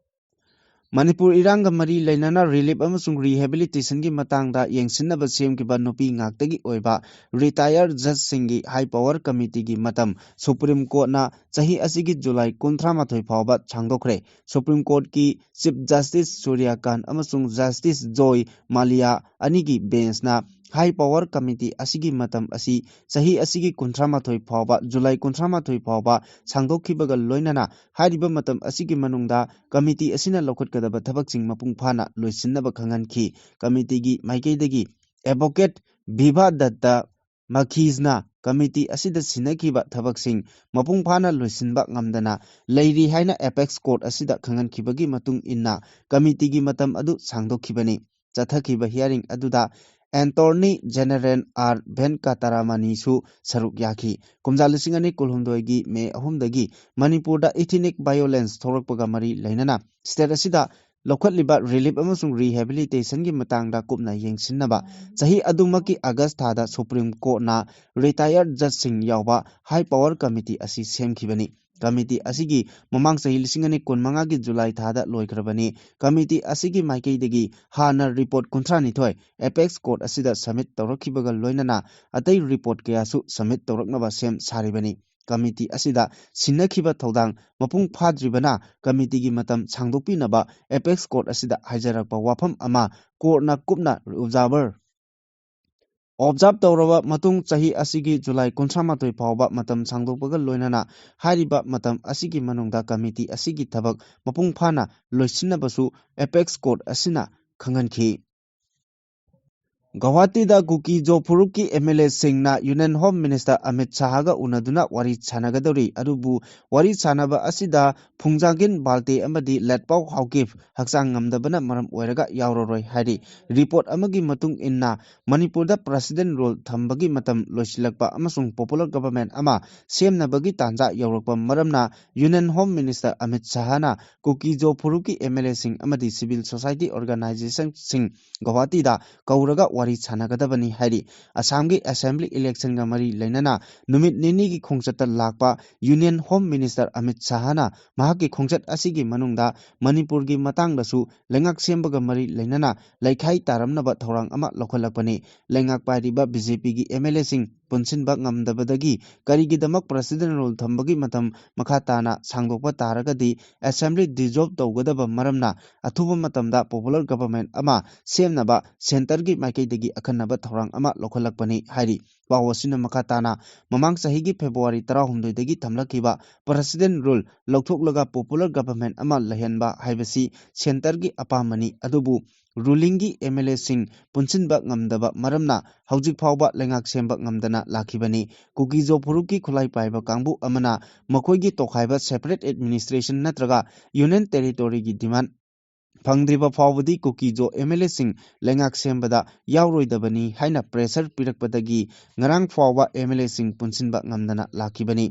ꯃꯅꯤꯄꯨꯔ ꯏꯔꯥꯡꯒ ꯃꯔꯤ ꯂꯩꯅꯅ ꯔꯤꯂꯤꯐ ꯑꯃꯁꯨꯡ ꯔꯤꯍꯦꯕꯤꯂꯤꯇꯦꯁꯟꯒꯤ ꯃꯇꯥꯡꯗ ꯌꯦꯡꯁꯤꯟꯅꯕ ꯁꯦꯝꯈꯤꯕ ꯅꯨꯄꯤ ꯉꯥꯛꯇꯒꯤ ꯑꯣꯏꯕ ꯔꯤꯇꯥꯌꯔ ꯖꯖꯁꯤꯡꯒꯤ ꯍꯥꯏ ꯄꯋꯥꯔ ꯀꯃꯤꯇꯤꯒꯤ ꯃꯇꯝ ꯁꯨꯄ꯭ꯔꯤꯝ ꯀꯣꯔꯠꯅ ꯆꯍꯤ ꯑꯁꯤꯒꯤ ꯖꯨꯂꯥꯏ ꯀꯨꯟꯊ꯭ꯔꯥ ꯃꯥꯊꯣꯏ ꯐꯥꯎꯕ ꯁꯥꯡꯗꯣꯛꯈ꯭ꯔꯦ꯫ ꯁꯨꯄ꯭ꯔꯤꯝ ꯀꯣꯔꯠꯀꯤ ꯆꯤꯐ ꯖꯁꯇꯤꯁ ꯁꯨꯔ꯭ꯌꯀꯥꯟ ꯑꯃꯁꯨꯡ ꯖꯁꯇꯤꯁ ꯖꯣꯏ ꯃꯥꯂꯤꯌꯥ ꯑꯅꯤꯒꯤ ꯕꯦꯟꯁꯅ ꯍꯥꯏ ꯄꯋꯥꯔ ꯀꯃꯤꯇꯤ ꯑꯁꯤꯒꯤ ꯃꯇꯝ ꯑꯁꯤ ꯆꯍꯤ ꯑꯁꯤꯒꯤ ꯀꯨꯟꯊ꯭ꯔꯥ ꯃꯥꯊꯣꯏ ꯐꯥꯎꯕ, ꯖꯨꯂꯥꯏ ꯀꯨꯟꯊ꯭ꯔꯥ ꯃꯥꯊꯣꯏ ꯐꯥꯎꯕ ꯁꯥꯡꯗꯣꯛꯈꯤꯕꯒ ꯂꯣꯏꯅꯅ ꯍꯥꯏꯔꯤꯕ ꯃꯇꯝ ꯑꯁꯤꯒꯤ ꯃꯅꯨꯡꯗ ꯀꯃꯤꯇꯤ ꯑꯁꯤꯅ ꯂꯧꯈꯠꯀꯗꯕ ꯊꯕꯛꯁꯤꯡ ꯃꯄꯨꯡ ꯐꯥꯅ ꯂꯣꯏꯁꯤꯟꯅꯕ ꯈꯪꯍꯟꯈꯤ꯫ ꯀꯃꯤꯇꯤꯒꯤ ꯃꯥꯏꯀꯩꯗꯒꯤ ꯑꯦꯗꯚꯣꯀꯦꯠ ꯕꯤꯚꯥ ꯗꯠꯇ ꯃꯈꯤꯖꯅ ꯀꯃꯤꯇꯤ ꯑꯁꯤꯗ ꯁꯤꯟꯅꯈꯤꯕ ꯊꯕꯛꯁꯤꯡ ꯃꯄꯨꯡ ꯐꯥꯅ ꯂꯣꯏꯁꯤꯟꯕ ꯉꯝꯗꯅ ꯂꯩꯔꯤ ꯍꯥꯏꯅ ꯑꯦꯄꯦꯛꯁ ꯀꯣꯔꯠ ꯑꯁꯤꯗ ꯈꯪꯍꯟꯈꯤꯕꯒꯤ ꯃꯇꯨꯡ ꯏꯟꯅ ꯀꯃꯤꯇꯤꯒꯤ ꯃꯇꯝ ꯑꯗꯨ ꯁꯥꯡꯗꯣꯛꯈꯤꯕꯅꯤ꯫ ꯆꯠꯊꯈꯤꯕ ꯍꯤꯌꯥꯔꯤꯡ ꯑꯗꯨꯗ ꯑꯦꯟꯇꯣꯔꯅꯤ ꯖꯦꯅꯦꯔꯦꯜ ꯑꯥꯔ ꯚꯦꯟꯀꯇꯥꯔꯥꯃꯅꯤꯁꯨ ꯁꯔꯨꯛ ꯌꯥꯈꯤ꯫ ꯀꯨꯝꯖꯥ ꯂꯤꯁꯤꯡ ꯑꯅꯤ ꯀꯨꯟꯍꯨꯝꯗꯣꯏꯒꯤ ꯃꯦ ꯑꯍꯨꯝꯗꯒꯤ ꯃꯅꯤꯄꯨꯔꯗ ꯏꯊꯤꯅꯤꯛ ꯚꯥꯏꯑꯣꯂꯦꯟꯁ ꯊꯣꯛꯂꯛꯄꯒ ꯃꯔꯤ ꯂꯩꯅꯅ ꯁ꯭ꯇꯦꯠ ꯑꯁꯤꯗ ꯂꯧꯈꯠꯂꯤꯕ ꯔꯤꯂꯤꯐ ꯑꯃꯁꯨꯡ ꯔꯤꯍꯦꯕꯤꯂꯤꯇꯦꯁꯟꯒꯤ ꯃꯇꯥꯡꯗ ꯀꯨꯞꯅ ꯌꯦꯡꯁꯤꯟꯅꯕ ꯆꯍꯤ ꯑꯗꯨꯃꯛꯀꯤ ꯑꯥꯒꯁ ꯊꯥꯗ ꯁꯨꯄ꯭ꯔꯤꯝ ꯀꯣꯔꯠꯅ ꯔꯤꯇꯥꯌꯔꯗ ꯖꯖꯁꯤꯡ ꯌꯥꯎꯕ ꯍꯥꯏ ꯄꯥꯋꯔ ꯀꯃꯤꯇꯤ ꯑꯁꯤ ꯁꯦꯝꯈꯤꯕꯅꯤ꯫ ꯀꯃꯤꯇꯤ ꯑꯁꯤꯒꯤ ꯃꯃꯥꯡ ꯆꯍꯤ ꯂꯤꯁꯤꯡ ꯑꯅꯤ ꯀꯨꯟꯃꯉꯥꯒꯤ ꯖꯨꯂꯥꯏ ꯊꯥꯗ ꯂꯣꯏꯈ꯭ꯔꯕꯅꯤ꯫ ꯀꯃꯤꯇꯤ ꯑꯁꯤꯒꯤ ꯃꯥꯏꯀꯩꯗꯒꯤ ꯍꯥꯟꯅ ꯔꯤꯄꯣꯔꯠ ꯀꯨꯟꯊ꯭ꯔꯥꯅꯤꯊꯣꯏ ꯑꯦꯄꯦꯛꯁ ꯀꯣꯔꯠ ꯑꯁꯤꯗ ꯁꯕꯃꯤꯠ ꯇꯧꯔꯛꯈꯤꯕꯒ ꯂꯣꯏꯅꯅ ꯑꯇꯩ ꯔꯤꯄꯣꯔꯠ ꯀꯌꯥꯁꯨ ꯁꯕꯃꯤꯠ ꯇꯧꯔꯛꯅꯕ ꯁꯦꯝ ꯁꯥꯔꯤꯕꯅꯤ꯫ ꯀꯃꯤꯇꯤ ꯑꯁꯤꯗ ꯁꯤꯟꯅꯈꯤꯕ ꯊꯧꯗꯥꯡ ꯃꯄꯨꯡ ꯐꯥꯗ꯭ꯔꯤꯕꯅ ꯀꯃꯤꯇꯤꯒꯤ ꯃꯇꯝ ꯁꯥꯡꯗꯣꯛꯄꯤꯅꯕ ꯑꯦꯄꯦꯛꯁ ꯀꯣꯔꯠ ꯑꯁꯤꯗ ꯍꯥꯏꯖꯔꯛꯄ ꯋꯥꯐꯝ ꯑꯃ ꯀꯣꯔꯠꯅ ꯀꯨꯞꯅ ꯑꯣꯕꯖꯥꯔꯚꯔ ꯑꯣꯕꯖꯥꯔꯚ ꯇꯧꯔꯕ ꯃꯇꯨꯡ ꯆꯍꯤ ꯑꯁꯤꯒꯤ ꯖꯨꯂꯥꯏ ꯀꯨꯟꯊ꯭ꯔꯥꯃꯥꯊꯣꯏ ꯐꯥꯎꯕ ꯃꯇꯝ ꯁꯥꯡꯗꯣꯛꯄꯒ ꯂꯣꯏꯅꯅ ꯍꯥꯏꯔꯤꯕ ꯃꯇꯝ ꯑꯁꯤꯒꯤ ꯃꯅꯨꯡꯗ ꯀꯃꯤꯇꯤ ꯑꯁꯤꯒꯤ ꯊꯕꯛ ꯃꯄꯨꯡ ꯐꯥꯅ ꯂꯣꯏꯁꯤꯟꯅꯕꯁꯨ ꯑꯦꯄꯦꯛꯁ ꯀꯣꯔꯠ ꯑꯁꯤꯅ ꯈꯪꯍꯟꯈꯤ꯫ ꯒꯧꯍꯥꯇꯤꯗ ꯀꯨꯀꯤ ꯖꯣ ꯐꯨꯔꯨꯞꯀꯤ ꯑꯦꯝ ꯑꯦꯜ ꯑꯦꯁꯤꯡꯅ ꯌꯨꯅꯤꯌꯟ ꯍꯣꯝ ꯃꯤꯅꯤꯁꯇꯔ ꯑꯃꯤꯠ ꯁꯥꯍꯒ ꯎꯅꯗꯨꯅ ꯋꯥꯔꯤ ꯁꯥꯟꯅꯒꯗꯧꯔꯤ꯫ ꯑꯗꯨꯕꯨ ꯋꯥꯔꯤ ꯁꯥꯟꯅꯕ ꯑꯁꯤꯗ ꯐꯨꯡꯖꯥꯒꯤꯟ ꯕꯥꯜꯇꯦ ꯑꯃꯗꯤ ꯂꯦꯠꯄꯥꯎ ꯍꯥꯎꯀꯤꯞ ꯍꯛꯆꯥꯡ ꯉꯝꯗꯕꯅ ꯃꯔꯝ ꯑꯣꯏꯔꯒ ꯌꯥꯎꯔꯔꯣꯏ ꯍꯥꯏꯔꯤ꯫ ꯔꯤꯄꯣꯔꯠ ꯑꯃꯒꯤ ꯃꯇꯨꯡ ꯏꯟꯅ ꯃꯅꯤꯄꯨꯔꯗ ꯄ꯭ꯔꯦꯁꯤꯗꯦꯟ ꯔꯨꯜ ꯊꯝꯕꯒꯤ ꯃꯇꯝ ꯂꯣꯏꯁꯤꯜꯂꯛꯄ ꯑꯃꯁꯨꯡ ꯄꯣꯄꯨꯂꯔ ꯒꯚꯔꯟꯃꯦꯟꯠ ꯑꯃ ꯁꯦꯝꯅꯕꯒꯤ ꯇꯥꯟꯖꯥ ꯌꯧꯔꯛꯄ ꯃꯔꯝꯅ ꯌꯨꯅꯤꯌꯟ ꯍꯣꯝ ꯃꯤꯅꯤꯁꯇꯔ ꯑꯃꯤꯠ ꯁꯥꯍꯅ ꯀꯨꯀꯤ ꯖꯣ ꯐꯨꯔꯨꯞꯀꯤ ꯑꯦꯝ ꯑꯦꯜ ꯑꯦꯁꯤꯡ ꯑꯃꯗꯤ ꯁꯤꯚꯤꯜ ꯁꯣꯁꯥꯏꯇꯤ ꯑꯣꯔꯒꯅꯥꯏꯖꯦꯁꯟꯁꯤꯡ ꯒꯧꯍꯥꯇꯤꯗ ꯀꯧꯔꯒ ꯋꯥꯔꯤ ꯁꯥꯟꯅꯒꯗꯕꯅꯤ ꯍꯥꯏꯔꯤ꯫ ꯑꯁꯥꯝꯒꯤ ꯑꯦꯁꯦꯝꯕ꯭ꯂꯤ ꯏꯂꯦꯛꯁꯟꯒ ꯃꯔꯤ ꯂꯩꯅꯅ ꯅꯨꯃꯤꯠ ꯅꯤꯅꯤꯒꯤ ꯈꯣꯡꯆꯠꯇ ꯂꯥꯛꯄ ꯌꯨꯅꯤꯌꯟ ꯍꯣꯝ ꯃꯤꯅꯤꯁꯇꯔ ꯑꯃꯤꯠ ꯁꯥꯍꯅ ꯃꯍꯥꯛꯀꯤ ꯈꯣꯡꯆꯠ ꯑꯁꯤꯒꯤ ꯃꯅꯨꯡꯗ ꯃꯅꯤꯄꯨꯔꯒꯤ ꯃꯇꯥꯡꯗꯁꯨ ꯂꯩꯉꯥꯛ ꯁꯦꯝꯕꯒ ꯃꯔꯤ ꯂꯩꯅꯅ ꯂꯩꯈꯥꯏ ꯇꯥꯔꯝꯅꯕ ꯊꯧꯔꯥꯡ ꯑꯃ ꯂꯧꯈꯠꯂꯛꯄꯅꯤ꯫ ꯂꯩꯉꯥꯛ ꯄꯥꯏꯔꯤꯕ ꯕꯤ ꯖꯦ ꯄꯤꯒꯤ ꯑꯦꯝ ꯑꯦꯜ ꯑꯦꯁꯤꯡ ꯄꯨꯟꯁꯤꯟꯕ ꯉꯝꯗꯕꯗꯒꯤ ꯀꯔꯤꯒꯤꯗꯃꯛ ꯄ꯭ꯔꯦꯁꯤꯗꯦꯟ ꯔꯨꯜ ꯊꯝꯕꯒꯤ ꯃꯇꯝ ꯃꯈꯥ ꯇꯥꯅ ꯁꯥꯡꯗꯣꯛꯄ ꯇꯥꯔꯒꯗꯤ ꯑꯦꯁꯦꯝꯕ꯭ꯂꯤ ꯗꯤꯖꯣꯜꯕ ꯇꯧꯒꯗꯕ ꯃꯔꯝꯅ ꯑꯊꯨꯕ ꯃꯇꯝꯗ ꯄꯣꯄꯨꯂꯔ ꯒꯚꯔꯟꯃꯦꯟꯠ ꯑꯃ ꯁꯦꯝꯅꯕ ꯁꯦꯟꯇꯔꯒꯤ ꯃꯥꯏꯀꯩꯗꯒꯤ ꯑꯈꯟꯅꯕ ꯊꯧꯔꯥꯡ ꯑꯃ ꯂꯧꯈꯠꯂꯛꯄꯅꯤ ꯍꯥꯏꯔꯤ꯫ ꯄꯥꯎ ꯑꯁꯤꯅ ꯃꯈꯥ ꯇꯥꯅ ꯃꯃꯥꯡ ꯆꯍꯤꯒꯤ ꯐꯦꯕ꯭ꯔꯨꯋꯥꯔꯤ ꯇꯔꯥꯍꯨꯝꯗꯣꯏꯗꯒꯤ ꯊꯝꯂꯛꯈꯤꯕ ꯄ꯭ꯔꯦꯁꯤꯗꯦꯟ ꯔꯨꯜ ꯂꯧꯊꯣꯛꯂꯒ ꯄꯣꯄꯨꯂꯔ ꯒꯚꯔꯟꯃꯦꯟꯠ ꯑꯃ ꯂꯩꯍꯟꯕ ꯍꯥꯏꯕꯁꯤ ꯁꯦꯟꯇꯔꯒꯤ ꯑꯄꯥꯝꯕꯅꯤ, ꯑꯗꯨꯕꯨ ꯔꯨꯂꯤꯡꯒꯤ ꯑꯦꯝ ꯑꯦꯜ ꯑꯦꯁꯤꯡ ꯄꯨꯟꯁꯤꯟꯕ ꯉꯝꯗꯕ ꯃꯔꯝꯅ ꯍꯧꯖꯤꯛ ꯐꯥꯎꯕ ꯂꯩꯉꯥꯛ ꯁꯦꯝꯕ ꯉꯝꯗꯅ ꯂꯥꯛꯈꯤꯕꯅꯤ꯫ ꯀꯨꯀꯤꯖꯣ ꯐꯨꯔꯨꯞꯀꯤ ꯈꯨꯠꯂꯥꯏ ꯄꯥꯏꯕ ꯀꯥꯡꯕꯨ ꯑꯃꯅ ꯃꯈꯣꯏꯒꯤ ꯇꯣꯈꯥꯏꯕ separate administration ꯅꯠꯇ꯭ꯔꯒ union territoryꯒꯤ demand ꯐꯪꯗ꯭ꯔꯤꯕ ꯐꯥꯎꯕꯗꯤ ꯀꯨꯀꯤꯖꯣ ꯑꯦꯝ ꯑꯦꯜ ꯑꯦꯁꯤꯡ ꯂꯩꯉꯥꯛ ꯁꯦꯝꯕꯗ ꯌꯥꯎꯔꯣꯏꯗꯕꯅꯤ ꯍꯥꯏꯅ pressure ꯄꯤꯔꯛꯄꯗꯒꯤ ꯉꯔꯥꯡ ꯐꯥꯎꯕ ꯑꯦꯝ ꯑꯦꯜ ꯑꯦꯁꯤꯡ ꯄꯨꯟꯁꯤꯟꯕ ꯉꯝꯗꯅ ꯂꯥꯛꯈꯤꯕꯅꯤ꯫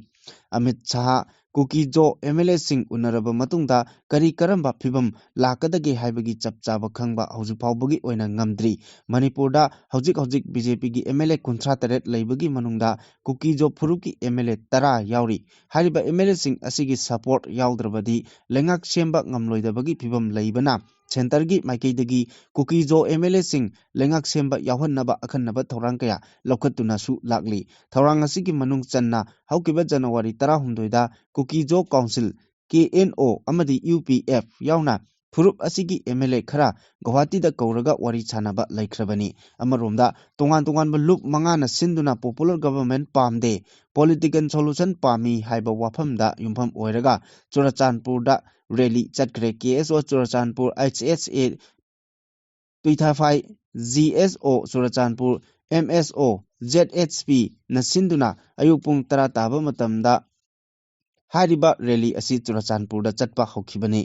ꯑꯃꯤꯠ ꯁꯍꯥ ꯀꯨꯀꯤꯖꯣ ꯑꯦꯝ ꯑꯦꯜ ꯑꯦꯁꯤꯡ ꯎꯅꯔꯕ ꯃꯇꯨꯡꯗ ꯀꯔꯤ ꯀꯔꯝꯕ ꯐꯤꯕꯝ ꯂꯥꯛꯀꯗꯒꯦ ꯍꯥꯏꯕꯒꯤ ꯆꯞ ꯆꯥꯕ ꯈꯪꯕ ꯍꯧꯖꯤꯛ ꯐꯥꯎꯕꯒꯤ ꯑꯣꯏꯅ ꯉꯝꯗ꯭ꯔꯤ꯫ ꯃꯅꯤꯄꯨꯔꯗ ꯍꯧꯖꯤꯛ ꯍꯧꯖꯤꯛ ꯕꯤ ꯖꯦ ꯄꯤꯒꯤ ꯑꯦꯝ ꯑꯦꯜ ꯑꯦ ꯀꯨꯟꯊ꯭ꯔꯥ ꯇꯔꯦꯠ ꯂꯩꯕꯒꯤ ꯃꯅꯨꯡꯗ ꯀꯨꯀꯤꯖꯣ ꯐꯨꯔꯨꯞꯀꯤ ꯑꯦꯝ ꯑꯦꯜ ꯑꯦ ꯇꯔꯥ ꯌꯥꯎꯔꯤ꯫ ꯍꯥꯏꯔꯤꯕ ꯑꯦꯝ ꯑꯦꯜ ꯑꯦꯁꯤꯡ ꯑꯁꯤꯒꯤ support ꯌꯥꯎꯗ꯭ꯔꯕꯗꯤ ꯂꯩꯉꯥꯛ ꯁꯦꯝꯕ ꯉꯝꯂꯣꯏꯗꯕꯒꯤ ꯐꯤꯕꯝ ꯂꯩꯕꯅ centreꯒꯤ ꯃꯥꯏꯀꯩꯗꯒꯤ ꯀꯨꯀꯤꯖꯣ ꯑꯦꯝ ꯑꯦꯜ ꯑꯦꯁꯤꯡ ꯂꯩꯉꯥꯛ ꯁꯦꯝꯕ ꯌꯥꯎꯍꯟꯅꯕ ꯑꯈꯟꯅꯕ ꯊꯧꯔꯥꯡ ꯀꯌꯥ ꯂꯧꯈꯠꯇꯨꯅꯁꯨ ꯂꯥꯛꯂꯤ꯫ ꯊꯧꯔꯥꯡ ꯑꯁꯤꯒꯤ ꯃꯅꯨꯡ ꯆꯟꯅ ꯍꯧꯈꯤꯕ ꯖꯅꯋꯥꯔꯤ ꯇꯔꯥꯍꯨꯝꯗꯣꯏꯗ ꯀꯨꯀꯤꯖꯣ ꯀꯥꯎꯟꯁꯤꯜ, ꯀꯦ ꯑꯦꯟ ꯑꯣ ꯑꯃꯗꯤ ꯌꯨ ꯄꯤ ꯑꯦꯐ ꯌꯥꯎꯅ ꯐꯨꯔꯨꯞ ꯑꯁꯤꯒꯤ ꯑꯦꯝ ꯑꯦꯜ ꯑꯦ ꯈꯔ ꯒꯧꯍꯥꯇꯤꯗ ꯀꯧꯔꯒ ꯋꯥꯔꯤ ꯁꯥꯅꯕ ꯂꯩꯈ꯭ꯔꯕꯅꯤ꯫ ꯑꯃꯔꯣꯝꯗ ꯇꯣꯉꯥꯟ ꯇꯣꯉꯥꯟꯕ ꯂꯨꯞ ꯃꯉꯥꯅ ꯁꯤꯟꯗꯨꯅ popular government ꯄꯥꯝꯗꯦ, political solution ꯄꯥꯝꯃꯤ ꯍꯥꯏꯕ ꯋꯥꯐꯝꯗ ꯌꯨꯝꯐꯝ ꯑꯣꯏꯔꯒ ꯆꯨꯔꯆꯥꯟꯄꯨꯔꯗ rally ꯆꯠꯈ꯭ꯔꯦ꯫ ꯀꯦ ꯑꯦꯁ ꯑꯣ ꯆꯨꯔꯆꯥꯟꯄꯨꯔ, ꯑꯩꯆ ꯑꯦꯁ ꯑꯦ ꯇꯨꯏꯊꯥꯐꯥꯏ, ꯖꯤ ꯑꯦꯁ ꯑꯣ ꯆꯨꯔꯆꯥꯟꯄꯨꯔ, ꯑꯦꯝ ꯑꯦꯁ ꯑꯣ, ꯖꯦꯠ ꯑꯦꯆ ꯄꯤꯅ ꯁꯤꯟꯗꯨꯅ ꯑꯌꯨꯛ ꯄꯨꯡ ꯇꯔꯥ ꯇꯥꯕ ꯃꯇꯝꯗ ꯍꯥꯏꯔꯤꯕ rally ꯑꯁꯤ ꯆꯨꯔꯆꯥꯟꯄꯨꯔꯗ ꯆꯠꯄ ꯍꯧꯈꯤꯕꯅꯤ꯫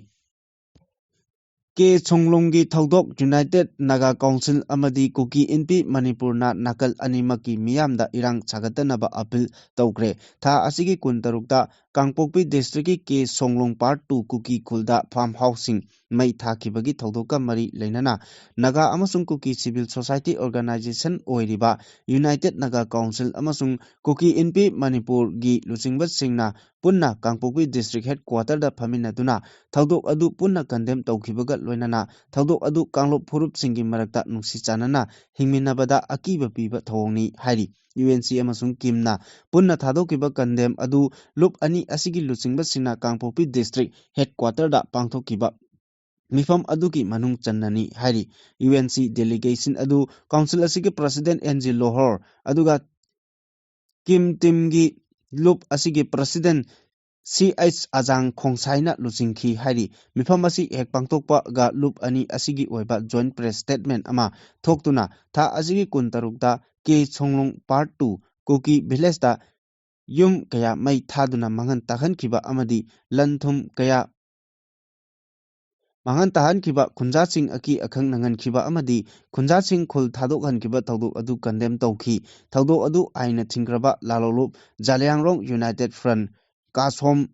ꯀꯦ ꯁꯣꯡꯂꯣꯡꯒꯤ ꯊꯧꯗꯣꯛ United Naga Council ꯑꯃꯗꯤ ꯀꯨꯀꯤ ꯏꯟꯄꯤ ꯃꯅꯤꯄꯨꯔꯅ ꯅꯥꯀꯜ ꯑꯅꯤꯃꯛꯀꯤ ꯃꯤꯌꯥꯝꯗ ꯏꯔꯥꯡ ꯁꯥꯒꯠꯇꯅꯕ appeal ꯇꯧꯈ꯭ꯔꯦ꯫ ꯊꯥ ꯑꯁꯤꯒꯤ ꯀꯨꯟꯇꯔꯨꯛꯇ ꯀꯥꯡꯄꯣꯛꯄꯤ districtꯀꯤ ꯀꯦ ꯁꯣꯡꯂꯣꯡ part two ꯀꯨꯀꯤ ꯈꯨꯜꯗ farm houseꯁꯤꯡ ꯃꯩ ꯊꯥꯈꯤꯕꯒꯤ ꯊꯧꯗꯣꯛꯀ ꯃꯔꯤ ꯂꯩꯅꯅ ꯅꯥꯒꯥ ꯑꯃꯁꯨꯡ ꯀꯨꯀꯤ civil society organization ꯑꯣꯏꯔꯤꯕ United Naga Council ꯑꯃꯁꯨꯡ ꯀꯨꯀꯤ ꯏꯟꯄꯤ ꯃꯅꯤꯄꯨꯔꯒꯤ ꯂꯨꯆꯤꯡꯕꯁꯤꯡꯅ ꯄꯨꯟꯅ ꯀꯥꯡꯄꯣꯛꯄꯤ district headquarterꯗ ꯐꯝꯃꯤꯟꯅꯗꯨꯅ ꯊꯧꯗꯣꯛ ꯑꯗꯨ ꯄꯨꯟꯅ condemn ꯇꯧꯈꯤꯕꯒ ꯂꯣꯏꯅꯅ ꯊꯧꯗꯣꯛ ꯑꯗꯨ ꯀꯥꯡꯂꯨꯞ ꯐꯨꯔꯨꯞꯁꯤꯡꯒꯤ ꯃꯔꯛꯇ ꯅꯨꯡꯁꯤ ꯆꯥꯟꯅꯅ ꯍꯤꯡꯃꯤꯟꯅꯕꯗ ꯑꯀꯤꯕ ꯄꯤꯕ ꯊꯧꯑꯣꯡꯅꯤ ꯍꯥꯏꯔꯤ꯫ ꯌꯨ ꯑꯦꯟ ꯁꯤ ꯑꯃꯁꯨꯡ ꯀꯤꯝꯅ ꯄꯨꯟꯅ ꯊꯥꯗꯣꯛꯈꯤꯕ condemn ꯑꯗꯨ ꯂꯨꯞ ꯑꯅꯤ ꯑꯁꯤꯒꯤ ꯂꯨꯆꯤꯡꯕꯁꯤꯡꯅ ꯀꯥꯡꯄꯣꯛꯄꯤ district headquarterꯗ ꯄꯥꯡꯊꯣꯛꯈꯤꯕ ꯃꯤꯐꯝ ꯑꯗꯨꯒꯤ ꯃꯅꯨꯡ ꯆꯟꯅꯅꯤ ꯍꯥꯏꯔꯤ꯫ ꯌꯨ ꯑꯦꯟ ꯁꯤ delegation ꯑꯗꯨ council ꯑꯁꯤꯒꯤ president ꯑꯦꯟ ꯖꯤ ꯂꯣꯍꯣꯔ ꯑꯗꯨꯒ ꯀꯤꯝ teamꯒꯤ ꯂꯨꯞ ꯑꯁꯤꯒꯤ president ꯁꯤ ꯑꯩꯆ ꯑꯖꯥꯡ ꯈꯣꯡꯁꯥꯏꯅ ꯂꯨꯆꯤꯡꯈꯤ ꯍꯥꯏꯔꯤ꯫ ꯃꯤꯐꯝ ꯑꯁꯤ ꯍꯦꯛ ꯄꯥꯡꯊꯣꯛꯄꯒ ꯂꯨꯞ ꯑꯅꯤ ꯑꯁꯤꯒꯤ ꯑꯣꯏꯕ joint press statement ꯑꯃ ꯊꯣꯛꯇꯨꯅ ꯊꯥ ꯑꯁꯤꯒꯤ ꯀꯨꯟꯇꯔꯨꯛꯇ ꯀꯦ ꯁꯣꯡꯂꯣꯡ Part two ꯀꯨꯀꯤ ꯚꯤꯂꯦꯖꯇ ꯌꯨꯝ ꯀꯌꯥ ꯃꯩ ꯊꯥꯗꯨꯅ ꯃꯥꯡꯍꯟ ꯇꯥꯛꯍꯟꯈꯤꯕ ꯑꯃꯗꯤ ꯂꯟ ꯊꯨꯝ ꯀꯌꯥ ꯃꯥꯡꯍꯟ ꯇꯥꯍꯟꯈꯤꯕ, ꯈꯨꯟꯖꯥꯁꯤꯡ ꯑꯀꯤ ꯑꯈꯪ ꯅꯪꯍꯟꯈꯤꯕ ꯑꯃꯗꯤ ꯈꯨꯟꯖꯥꯁꯤꯡ ꯈꯨꯜ ꯊꯥꯗꯣꯛꯍꯟꯈꯤꯕ ꯊꯧꯗꯣꯛ ꯑꯗꯨ condemn ꯇꯧꯈꯤ꯫ ꯊꯧꯗꯣꯛ ꯑꯗꯨ ꯑꯥꯏꯟꯅ ꯊꯤꯡꯈ꯭ꯔꯕ ꯂꯥꯂꯣꯂꯨꯞ ꯖꯥꯂꯤꯌꯥꯡꯔꯣꯡ United Front, ꯀꯥꯁꯣꯝ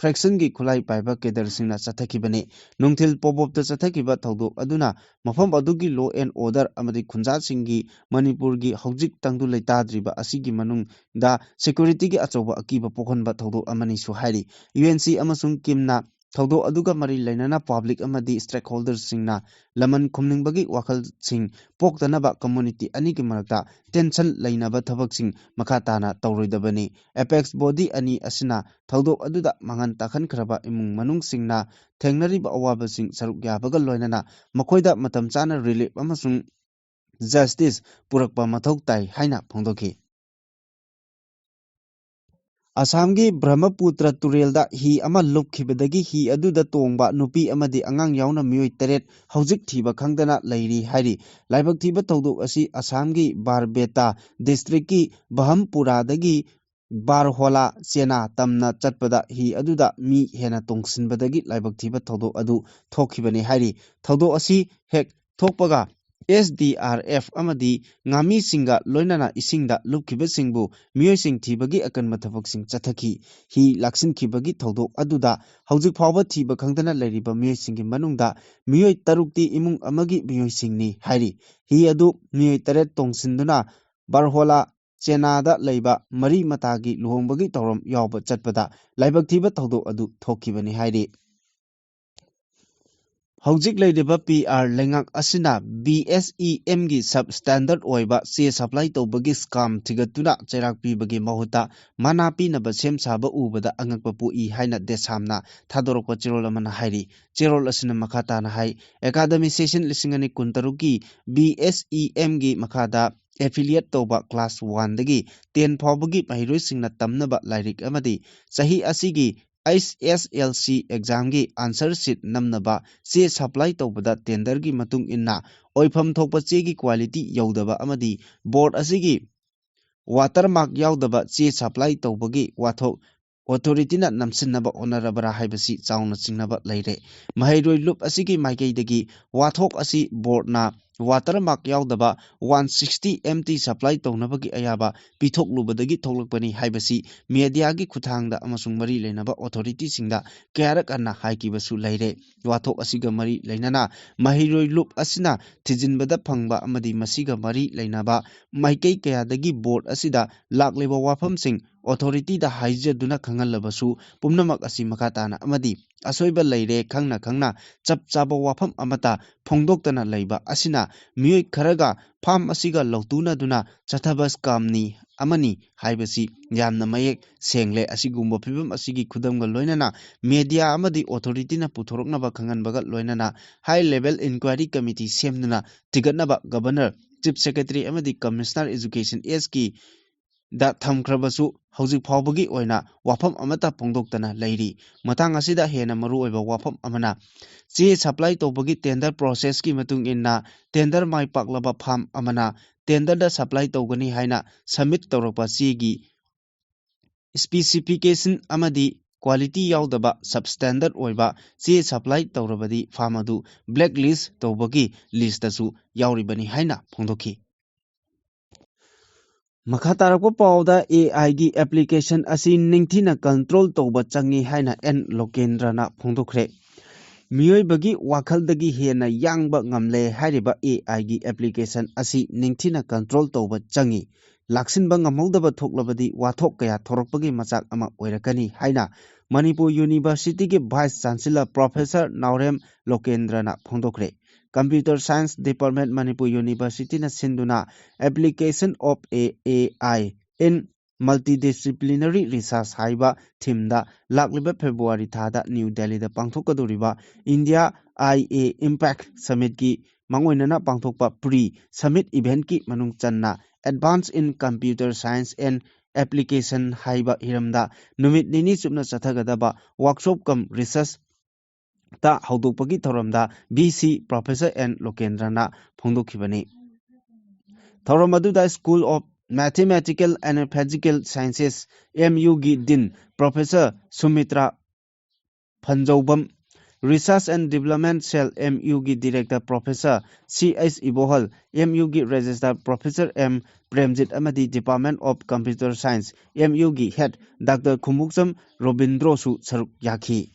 fractionꯒꯤ ꯈꯨꯠꯂꯥꯏ ꯄꯥꯏꯕ cadreꯁꯤꯡꯅ ꯆꯠꯊꯈꯤꯕꯅꯤ꯫ ꯅꯨꯡꯊꯤꯜ ꯄꯣꯕꯣꯞꯇ ꯆꯠꯊꯈꯤꯕ ꯊꯧꯗꯣꯛ ꯑꯗꯨꯅ ꯃꯐꯝ ꯑꯗꯨꯒꯤ law and order ꯑꯃꯗꯤ ꯈꯨꯟꯖꯥꯁꯤꯡꯒꯤ ꯃꯅꯤꯄꯨꯔꯒꯤ ꯍꯧꯖꯤꯛ ꯇꯪꯗꯨ ꯂꯩꯇꯥꯗ꯭ꯔꯤꯕ ꯑꯁꯤꯒꯤ ꯃꯅꯨꯡꯗ securityꯒꯤ ꯑꯆꯧꯕ ꯑꯀꯤꯕ ꯄꯣꯛꯍꯟꯕ ꯊꯧꯗꯣꯛ ꯑꯃꯅꯤꯁꯨ ꯍꯥꯏꯔꯤ꯫ ꯌꯨ ꯑꯦꯟ ꯁꯤ ꯑꯃꯁꯨꯡ ꯀꯤꯝꯅ ꯊꯧꯗꯣꯛ ꯑꯗꯨꯒ ꯃꯔꯤ ꯂꯩꯅꯅ public ꯑꯃꯗꯤ stakeholderꯁꯤꯡꯅ ꯂꯃꯟ ꯈꯨꯝꯅꯤꯡꯕꯒꯤ ꯋꯥꯈꯜꯁꯤꯡ ꯄꯣꯛꯇꯅꯕ community ꯑꯅꯤꯒꯤ ꯃꯔꯛꯇ tension ꯂꯩꯅꯕ ꯊꯕꯛꯁꯤꯡ ꯃꯈꯥ ꯇꯥꯅ ꯇꯧꯔꯣꯏꯗꯕꯅꯤ꯫ Apex body ꯑꯅꯤ ꯑꯁꯤꯅ ꯊꯧꯗꯣꯛ ꯑꯗꯨꯗ ꯃꯥꯡꯍꯟ ꯇꯥꯛꯍꯟꯈ꯭ꯔꯕ ꯏꯃꯨꯡ ꯃꯅꯨꯡꯁꯤꯡꯅ ꯊꯦꯡꯅꯔꯤꯕ ꯑꯋꯥꯕꯁꯤꯡ ꯁꯔꯨꯛ ꯌꯥꯕꯒ ꯂꯣꯏꯅꯅ ꯃꯈꯣꯏꯗ ꯃꯇꯝ ꯆꯥꯅ relief ꯑꯃꯁꯨꯡ justice ꯄꯨꯔꯛꯄ ꯃꯊꯧ ꯇꯥꯏ ꯍꯥꯏꯅ ꯐꯣꯡꯗꯣꯛꯈꯤ꯫ ꯑꯁꯥꯝꯒꯤ ꯕ꯭ꯔꯍ꯭ꯃꯄꯨꯇ꯭ꯔ ꯇꯨꯔꯦꯜꯗ ꯍꯤ ꯑꯃ ꯂꯨꯞꯈꯤꯕꯗꯒꯤ ꯍꯤ ꯑꯗꯨꯗ ꯇꯣꯡꯕ ꯅꯨꯄꯤ ꯑꯃꯗꯤ ꯑꯉꯥꯡ ꯌꯥꯎꯅ ꯃꯤꯑꯣꯏ ꯇꯔꯦꯠ ꯍꯧꯖꯤꯛ ꯊꯤꯕ ꯈꯪꯗꯅ ꯂꯩꯔꯤ ꯍꯥꯏꯔꯤ꯫ ꯂꯥꯏꯕꯛ ꯊꯤꯕ ꯊꯧꯗꯣꯛ ꯑꯁꯤ ꯑꯁꯥꯝꯒꯤ ꯕꯥꯔꯕꯦꯇꯥ districtꯀꯤ ꯕꯍꯝꯄꯨꯔꯥꯗꯒꯤ ꯕꯥꯔꯍꯣꯂꯥ ꯆꯦꯅꯥ ꯇꯝꯅ ꯆꯠꯄꯗ ꯍꯤ ꯑꯗꯨꯗ ꯃꯤ ꯍꯦꯟꯅ ꯇꯣꯡꯁꯤꯟꯕꯗꯒꯤ ꯂꯥꯏꯕꯛ ꯊꯤꯕ ꯊꯧꯗꯣꯛ ꯑꯗꯨ ꯊꯣꯛꯈꯤꯕꯅꯤ ꯍꯥꯏꯔꯤ꯫ ꯊꯧꯗꯣꯛ ꯑꯁꯤ ꯍꯦꯛ ꯊꯣꯛꯄꯒ ꯑꯦꯁ ꯗꯤ ꯑꯥꯔ ꯑꯦꯐ ꯑꯃꯗꯤ ꯉꯥꯃꯤꯁꯤꯡꯒ ꯂꯣꯏꯅꯅ ꯏꯁꯤꯡꯗ ꯂꯨꯞꯈꯤꯕꯁꯤꯡꯕꯨ ꯃꯤꯑꯣꯏꯁꯤꯡ ꯊꯤꯕꯒꯤ ꯑꯀꯟꯕ ꯊꯕꯛꯁꯤꯡ ꯆꯠꯊꯈꯤ꯫ ꯍꯤ ꯂꯥꯛꯁꯤꯟꯈꯤꯕꯒꯤ ꯊꯧꯗꯣꯛ ꯑꯗꯨꯗ ꯍꯧꯖꯤꯛ ꯐꯥꯎꯕ ꯊꯤꯕ ꯈꯪꯗꯅ ꯂꯩꯔꯤꯕ ꯃꯤꯑꯣꯏꯁꯤꯡꯒꯤ ꯃꯅꯨꯡꯗ ꯃꯤꯑꯣꯏ ꯇꯔꯨꯛꯇꯤ ꯏꯃꯨꯡ ꯑꯃꯒꯤ ꯃꯤꯑꯣꯏꯁꯤꯡꯅꯤ ꯍꯥꯏꯔꯤ꯫ ꯍꯤ ꯑꯗꯨ ꯃꯤꯑꯣꯏ ꯇꯔꯦꯠ ꯇꯣꯡꯁꯤꯟꯗꯨꯅ ꯕꯥꯔꯍꯣꯂꯥ ꯆꯦꯅꯥꯗ ꯂꯩꯕ ꯃꯔꯤ ꯃꯇꯥꯒꯤ ꯂꯨꯍꯣꯡꯕꯒꯤ ꯊꯧꯔꯝ ꯌꯥꯎꯕ ꯆꯠꯄꯗ ꯂꯥꯏꯕꯛ ꯊꯤꯕ ꯊꯧꯗꯣꯛ ꯑꯗꯨ ꯊꯣꯛꯈꯤꯕꯅꯤ ꯍꯥꯏꯔꯤ꯫ ꯍꯧꯖꯤꯛ ꯂꯩꯔꯤꯕ ꯄꯤ ꯑꯥꯔ ꯂꯩꯉꯥꯛ ꯑꯁꯤꯅ ꯕꯤ ꯑꯦꯁ ꯏ ꯑꯦꯝꯒꯤ sub standard ꯑꯣꯏꯕ ꯆꯦ supply ꯇꯧꯕꯒꯤ scam ꯊꯤꯒꯠꯇꯨꯅ ꯆꯩꯔꯥꯛ ꯄꯤꯕꯒꯤ ꯃꯍꯨꯠꯇ ꯃꯅꯥ ꯄꯤꯅꯕ ꯁꯦꯝ ꯁꯥꯕ ꯎꯕꯗ ꯑꯉꯛꯄ ꯄꯣꯛꯏ ꯍꯥꯏꯅ ꯗꯦꯁꯥꯝꯅ ꯊꯥꯗꯣꯔꯛꯄ ꯆꯦꯔꯣꯜ ꯑꯃꯅ ꯍꯥꯏꯔꯤ꯫ ꯆꯦꯔꯣꯜ ꯑꯁꯤꯅ ꯃꯈꯥ ꯇꯥꯅ ꯍꯥꯏ, ꯑꯦꯀꯥꯗꯃꯤꯛ session ꯂꯤꯁꯤꯡ ꯑꯅꯤ ꯀꯨꯟꯇꯔꯨꯛꯀꯤ ꯕꯤ ꯑꯦꯁ ꯏ ꯑꯦꯝꯒꯤ ꯃꯈꯥꯗ affiliate ꯇꯧꯕ class one ꯗꯒꯤ ten ꯐꯥꯎꯕꯒꯤ ꯃꯍꯩꯔꯣꯏꯁꯤꯡꯅ ꯇꯝꯅꯕ ꯂꯥꯏꯔꯤꯛ ꯑꯃꯗꯤ ꯆꯍꯤ ꯑꯁꯤꯒꯤ H S L C exam ꯒꯤ answer sheet ꯅꯝꯅꯕ ꯆꯦ supply ꯇꯧꯕꯗ tender ꯒꯤ ꯃꯇꯨꯡ ꯏꯟꯅ ꯑꯣꯏꯐꯝ ꯊꯣꯛꯄ ꯆꯦꯒꯤ quality ꯌꯧꯗꯕ ꯑꯃꯗꯤ board ꯑꯁꯤꯒꯤ watermark ꯌꯥꯎꯗꯕ ꯆꯦ supply ꯇꯧꯕꯒꯤ ꯋꯥꯊꯣꯛ authority ꯅ ꯅꯝꯁꯤꯟꯅꯕ ꯍꯣꯠꯅꯔꯕ꯭ꯔꯥ ꯍꯥꯏꯕꯁꯤ ꯆꯥꯎꯅ ꯆꯤꯡꯅꯕ ꯂꯩꯔꯦ꯫ ꯃꯍꯩꯔꯣꯏ ꯂꯨꯞ ꯑꯁꯤꯒꯤ ꯃꯥꯏꯀꯩꯗꯒꯤ ꯋꯥꯊꯣꯛ ꯑꯁꯤ board ꯅ watermark ꯌꯥꯎꯗꯕ one sixty M T supply ꯇꯧꯅꯕꯒꯤ ꯑꯌꯥꯕ ꯄꯤꯊꯣꯛꯂꯨꯕꯗꯒꯤ ꯊꯣꯛꯂꯛꯄꯅꯤ ꯍꯥꯏꯕꯁꯤ media ꯒꯤ ꯈꯨꯠꯊꯥꯡꯗ ꯑꯃꯁꯨꯡ ꯃꯔꯤ ꯂꯩꯅꯕ authority ꯁꯤꯡꯗ ꯀꯌꯥꯔꯛ ꯍꯟꯅ ꯍꯥꯏꯈꯤꯕꯁꯨ ꯂꯩꯔꯦ꯫ ꯋꯥꯊꯣꯛ ꯑꯁꯤꯒ ꯃꯔꯤ ꯂꯩꯅꯅ ꯃꯍꯩꯔꯣꯏ ꯂꯨꯞ ꯑꯁꯤꯅ ꯊꯤꯖꯤꯟꯕꯗ ꯐꯪꯕ ꯑꯃꯗꯤ ꯃꯁꯤꯒ ꯃꯔꯤ ꯂꯩꯅꯕ ꯃꯥꯏꯀꯩ ꯀꯌꯥꯗꯒꯤ board ꯑꯁꯤꯗ ꯂꯥꯛꯂꯤꯕ ꯋꯥꯐꯝꯁꯤꯡ authority ꯗ ꯍꯥꯏꯖꯗꯨꯅ ꯈꯪꯍꯜꯂꯕꯁꯨ, ꯄꯨꯝꯅꯃꯛ ꯑꯁꯤ ꯃꯈꯥ ꯇꯥꯅ ꯑꯃꯗꯤ ꯑꯁꯣꯏꯕ ꯂꯩꯔꯦ ꯈꯪꯅ ꯈꯪꯅ ꯆꯞ ꯆꯥꯕ ꯋꯥꯐꯝ ꯑꯃꯠꯇ ꯐꯣꯡꯗꯣꯛꯇꯅ ꯂꯩꯕ ꯑꯁꯤꯅ ꯃꯤꯑꯣꯏ ꯈꯔꯒ farm ꯑꯁꯤꯒ ꯂꯧꯇꯨꯅꯗꯨꯅ ꯆꯠꯊꯕ scam ꯅꯤ ꯑꯃꯅꯤ ꯍꯥꯏꯕꯁꯤ ꯌꯥꯝꯅ ꯃꯌꯦꯛ ꯁꯦꯡꯂꯦ꯫ ꯑꯁꯤꯒꯨꯝꯕ ꯐꯤꯕꯝ ꯑꯁꯤꯒꯤ ꯈꯨꯗꯝꯒ ꯂꯣꯏꯅꯅ media ꯑꯃꯗꯤ authority ꯅ ꯄꯨꯊꯣꯔꯛꯅꯕ ꯈꯪꯍꯟꯕꯒ ꯂꯣꯏꯅꯅ high level inquiry committee ꯁꯦꯝꯗꯨꯅ ꯊꯤꯒꯠꯅꯕ Governor, Chief Secretary ꯑꯃꯗꯤ Commissioner Education S ꯀꯤ ꯗ ꯊꯝꯈ꯭ꯔꯕꯁꯨ, ꯍꯧꯖꯤꯛ ꯐꯥꯎꯕꯒꯤ ꯑꯣꯏꯅ ꯋꯥꯐꯝ ꯑꯃꯠꯇ ꯐꯣꯡꯗꯣꯛꯇꯅ ꯂꯩꯔꯤ꯫ ꯃꯇꯥꯡ ꯑꯁꯤꯗ ꯍꯦꯟꯅ ꯃꯔꯨꯑꯣꯏꯕ ꯋꯥꯐꯝ ꯑꯃꯅ, ꯆꯦ supply ꯇꯧꯕꯒꯤ tender process ꯀꯤ ꯃꯇꯨꯡ ꯏꯟꯅ tender ꯃꯥꯏ ꯄꯥꯛꯂꯕ farm ꯑꯃꯅ tender ꯗ supply ꯇꯧꯒꯅꯤ ꯍꯥꯏꯅ submit ꯇꯧꯔꯛꯄ ꯆꯦꯒꯤ specification ꯑꯃꯗꯤ quality ꯌꯥꯎꯗꯕ, substandard ꯑꯣꯏꯕ ꯆꯦ supply ꯇꯧꯔꯕꯗꯤ farm ꯑꯗꯨ blacklist ꯇꯧꯕꯒꯤ list ꯇꯁꯨ ꯌꯥꯎꯔꯤꯕꯅꯤ ꯍꯥꯏꯅ ꯐꯣꯡꯗꯣꯛꯈꯤ꯫ ꯃꯈꯥ ꯇꯥꯔꯛꯄ ꯄꯥꯎꯗ, A I ꯒꯤ application ꯑꯁꯤ ꯅꯤꯡꯊꯤꯅ control ꯇꯧꯕ ꯆꯪꯉꯤ ꯍꯥꯏꯅ N ꯂꯣꯀꯦꯟꯗ꯭ꯔꯅ ꯐꯣꯡꯗꯣꯛꯈ꯭ꯔꯦ꯫ ꯃꯤꯑꯣꯏꯕꯒꯤ ꯋꯥꯈꯜꯗꯒꯤ ꯍꯦꯟꯅ ꯌꯥꯡꯕ ꯉꯝꯂꯦ ꯍꯥꯏꯔꯤꯕ A I ꯒꯤ application ꯑꯁꯤ ꯅꯤꯡꯊꯤꯅ control ꯇꯧꯕ ꯆꯪꯉꯤ꯫ ꯂꯥꯛꯁꯤꯟꯕ ꯉꯝꯍꯧꯗꯕ ꯊꯣꯛꯂꯕꯗꯤ ꯋꯥꯊꯣꯛ ꯀꯌꯥ ꯊꯣꯔꯛꯄꯒꯤ ꯃꯆꯥꯛ ꯑꯃ ꯑꯣꯏꯔꯛꯀꯅꯤ ꯍꯥꯏꯅ ꯃꯅꯤꯄꯨꯔ University ꯒꯤ Vice Chancellor Professor ꯅꯥꯎꯔꯦꯝ ꯂꯣꯀꯦꯟꯗ꯭ꯔꯅ ꯐꯣꯡꯗꯣꯛꯈ꯭ꯔꯦ꯫ Computer Science Department, Manipur University ꯅ ꯁꯤꯟꯗꯨꯅ Application of A I in Multidisciplinary Research ꯍꯥꯏꯕ theme ꯗ ꯂꯥꯛꯂꯤꯕ February ꯊꯥꯗ New Delhi the ꯄꯥꯡꯊꯣꯛꯀꯗꯧꯔꯤꯕ India I A Impact Summit ꯀꯤ ꯃꯥꯡꯑꯣꯏꯅꯅ ꯄꯥꯡꯊꯣꯛꯄ Pre Summit Eventꯀꯤ ꯃꯅꯨꯡ ꯆꯟꯅ Advance in Computer Science and Application ꯍꯥꯏꯕ ꯍꯤꯔꯝꯗ ꯅꯨꯃꯤꯠ ꯅꯤꯅꯤ ꯆꯨꯞꯅ ꯆꯠꯊꯒꯗꯕ Workshop cum Research ꯇ ꯍꯧꯗꯣꯛꯄꯒꯤ ꯊꯧꯔꯝꯗ VC Professor N ꯂꯣꯀꯦꯟꯗ꯭ꯔꯅ ꯐꯣꯡꯗꯣꯛꯈꯤꯕꯅꯤ꯫ ꯊꯧꯔꯝ ꯑꯗꯨꯗ School of Mathematical and Physical Sciences, MUꯒꯤ Dean Professor ꯁꯨꯃꯤꯇ꯭ꯔꯥ ꯐꯟꯖꯧꯕꯝ, Research and Development Cell, MUꯒꯤ Director Professor C H ꯏꯕꯣꯍꯜ, MUꯒꯤ Registrar Professor M Premjit ꯑꯃꯗꯤ Department of Computer Science, MUꯒꯤ Head Doctor Khumukcham ꯔꯣꯕꯤꯟꯗ꯭ꯔꯣꯁꯨ ꯁꯔꯨꯛ ꯌꯥꯈꯤ꯫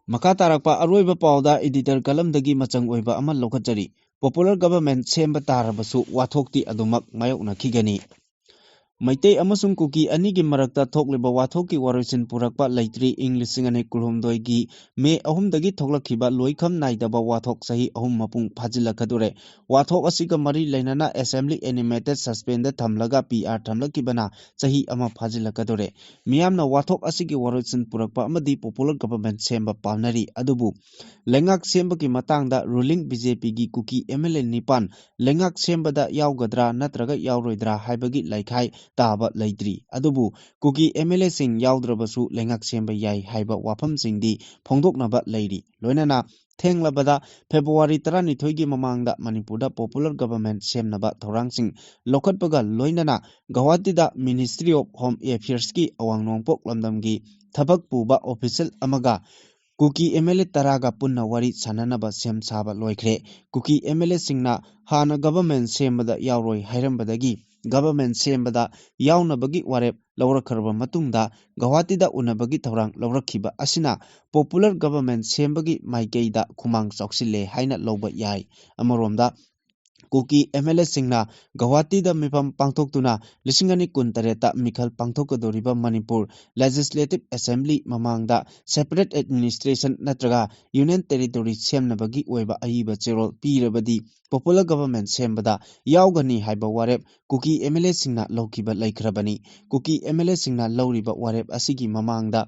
ꯃꯈꯥ ꯇꯥꯔꯛꯄ ꯑꯔꯣꯏꯕ ꯄꯥꯎꯗ editor ꯀꯂꯝꯗꯒꯤ ꯃꯆꯪ ꯑꯣꯏꯕ ꯑꯃ ꯂꯧꯈꯠꯆꯔꯤ꯫ Popular government ꯁꯦꯝꯕ ꯇꯥꯔꯕꯁꯨ ꯋꯥꯊꯣꯛꯇꯤ ꯑꯗꯨꯃꯛ ꯃꯥꯌꯣꯛꯅꯈꯤꯒꯅꯤ꯫ ꯃꯩꯇꯩ ꯑꯃꯁꯨꯡ ꯀꯨꯀꯤ ꯑꯅꯤꯒꯤ ꯃꯔꯛꯇ ꯊꯣꯛꯂꯤꯕ ꯋꯥꯊꯣꯛꯀꯤ ꯋꯥꯔꯣꯏꯁꯤꯟ ꯄꯨꯔꯛꯄ ꯂꯩꯇ꯭ꯔꯤ꯫ ꯏꯪ ꯂꯤꯁꯤꯡ ꯑꯅꯤ ꯀꯨꯟꯍꯨꯝꯗꯣꯏꯒꯤ ꯃꯦ ꯑꯍꯨꯝꯗꯒꯤ ꯊꯣꯛꯂꯛꯈꯤꯕ ꯂꯣꯏꯈꯝ ꯅꯥꯏꯗꯕ ꯋꯥꯊꯣꯛ ꯆꯍꯤ ꯑꯍꯨꯝ ꯃꯄꯨꯡ ꯐꯥꯖꯤꯜꯂꯛꯀꯗꯧꯔꯦ꯫ ꯋꯥꯊꯣꯛ ꯑꯁꯤꯒ ꯃꯔꯤ ꯂꯩꯅꯅ assembly animated suspendꯗ ꯊꯝꯂꯒ PR ꯊꯝꯂꯛꯈꯤꯕꯅ ꯆꯍꯤ ꯑꯃ ꯐꯥꯖꯤꯜꯂꯛꯀꯗꯧꯔꯦ꯫ ꯃꯤꯌꯥꯝꯅ ꯋꯥꯊꯣꯛ ꯑꯁꯤꯒꯤ ꯋꯥꯔꯣꯏꯁꯤꯟ ꯄꯨꯔꯛꯄ ꯑꯃꯗꯤ popular government ꯁꯦꯝꯕ ꯄꯥꯝꯅꯔꯤ꯫ ꯑꯗꯨꯕꯨ ꯂꯩꯉꯥꯛ ꯁꯦꯝꯕꯒꯤ ꯃꯇꯥꯡꯗ ruling BJPꯒꯤ ꯀꯨꯀꯤ MLA ꯅꯤꯄꯥꯟ ꯂꯩꯉꯥꯛ ꯁꯦꯝꯕꯗ ꯌꯥꯎꯒꯗ꯭ꯔꯥ ꯅꯠꯇ꯭ꯔꯒ ꯌꯥꯎꯔꯣꯏꯗ꯭ꯔꯥ ꯍꯥꯏꯕꯒꯤ ꯂꯩꯈꯥꯏ ꯇꯥꯕ ꯂꯩꯇ꯭ꯔꯤ꯫ ꯑꯗꯨꯕꯨ ꯀꯨꯀꯤ MLAꯁꯤꯡ ꯌꯥꯎꯗ꯭ꯔꯕꯁꯨ ꯂꯩꯉꯥꯛ ꯁꯦꯝꯕ ꯌꯥꯏ ꯍꯥꯏꯕ ꯋꯥꯐꯝꯁꯤꯡꯗꯤ ꯐꯣꯡꯗꯣꯛꯅꯕ ꯂꯩꯔꯤ꯫ ꯂꯣꯏꯅꯅ ꯊꯦꯡꯂꯕꯗ ꯐꯦꯕ꯭ꯔꯨꯋꯥꯔꯤ ꯇꯔꯥꯅꯤꯊꯣꯏꯒꯤ ꯃꯃꯥꯡꯗ ꯃꯅꯤꯄꯨꯔꯗ popular government ꯁꯦꯝꯅꯕ ꯊꯧꯔꯥꯡꯁꯤꯡ ꯂꯧꯈꯠꯄꯒ ꯂꯣꯏꯅꯅ ꯒꯧꯍꯥꯇꯤꯗ Ministry of Home Affairsꯀꯤ ꯑꯋꯥꯡ ꯅꯣꯡꯄꯣꯛ ꯂꯝꯗꯝꯒꯤ ꯊꯕꯛ ꯄꯨꯕ official ꯑꯃꯒ ꯀꯨꯀꯤ MLA ꯇꯔꯥꯒ ꯄꯨꯟꯅ ꯋꯥꯔꯤ ꯁꯥꯟꯅꯅꯕ ꯁꯦꯝ ꯁꯥꯕ ꯂꯣꯏꯈ꯭ꯔꯦ꯫ ꯀꯨꯀꯤ MLAꯁꯤꯡꯅ ꯍꯥꯟꯅ government ꯁꯦꯝꯕꯗ ꯌꯥꯎꯔꯣꯏ ꯍꯥꯏꯔꯝꯕꯗꯒꯤ government ꯁꯦꯝꯕꯗ ꯌꯥꯎꯅꯕꯒꯤ ꯋꯥꯔꯦꯞ ꯂꯧꯔꯛꯈ꯭ꯔꯕ ꯃꯇꯨꯡꯗ ꯒꯧꯍꯥꯇꯤꯗ ꯎꯅꯕꯒꯤ ꯊꯧꯔꯥꯡ ꯂꯧꯔꯛꯈꯤꯕ ꯑꯁꯤꯅ popular government ꯁꯦꯝꯕꯒꯤ ꯃꯥꯏꯀꯩꯗ ꯈꯨꯃꯥꯡ ꯆꯥꯎꯁꯤꯜꯂꯦ ꯍꯥꯏꯅ ꯂꯧꯕ ꯌꯥꯏ꯫ ꯑꯃꯔꯣꯝꯗ ꯀꯨꯀꯤ ꯑꯦꯝ ꯑꯦꯜ ꯑꯦꯁꯤꯡꯅ ꯒꯧꯍꯥꯇꯤꯗ ꯃꯤꯐꯝ ꯄꯥꯡꯊꯣꯛꯇꯨꯅ ꯂꯤꯁꯤꯡ ꯑꯅꯤ ꯀꯨꯟꯇꯔꯦꯠꯇ ꯃꯤꯈꯜ ꯄꯥꯡꯊꯣꯛꯀꯗꯧꯔꯤꯕ ꯃꯅꯤꯄꯨꯔ Legislative Assembly ꯃꯃꯥꯡꯗ separate administration ꯅꯠꯇ꯭ꯔꯒ Union Territory ꯁꯦꯝꯅꯕꯒꯤ ꯑꯣꯏꯕ ꯑꯏꯕ ꯆꯦꯔꯣꯜ ꯄꯤꯔꯕꯗꯤ popular government ꯁꯦꯝꯕꯗ ꯌꯥꯎꯒꯅꯤ ꯍꯥꯏꯕ ꯋꯥꯔꯦꯞ ꯀꯨꯀꯤ ꯑꯦꯝ ꯑꯦꯜ ꯑꯦꯁꯤꯡꯅ ꯂꯧꯈꯤꯕ ꯂꯩꯈ꯭ꯔꯕꯅꯤ꯫ ꯀꯨꯀꯤ ꯑꯦꯝ ꯑꯦꯜ ꯑꯦꯁꯤꯡꯅ ꯂꯧꯔꯤꯕ ꯋꯥꯔꯦꯞ ꯑꯁꯤꯒꯤ ꯃꯃꯥꯡꯗ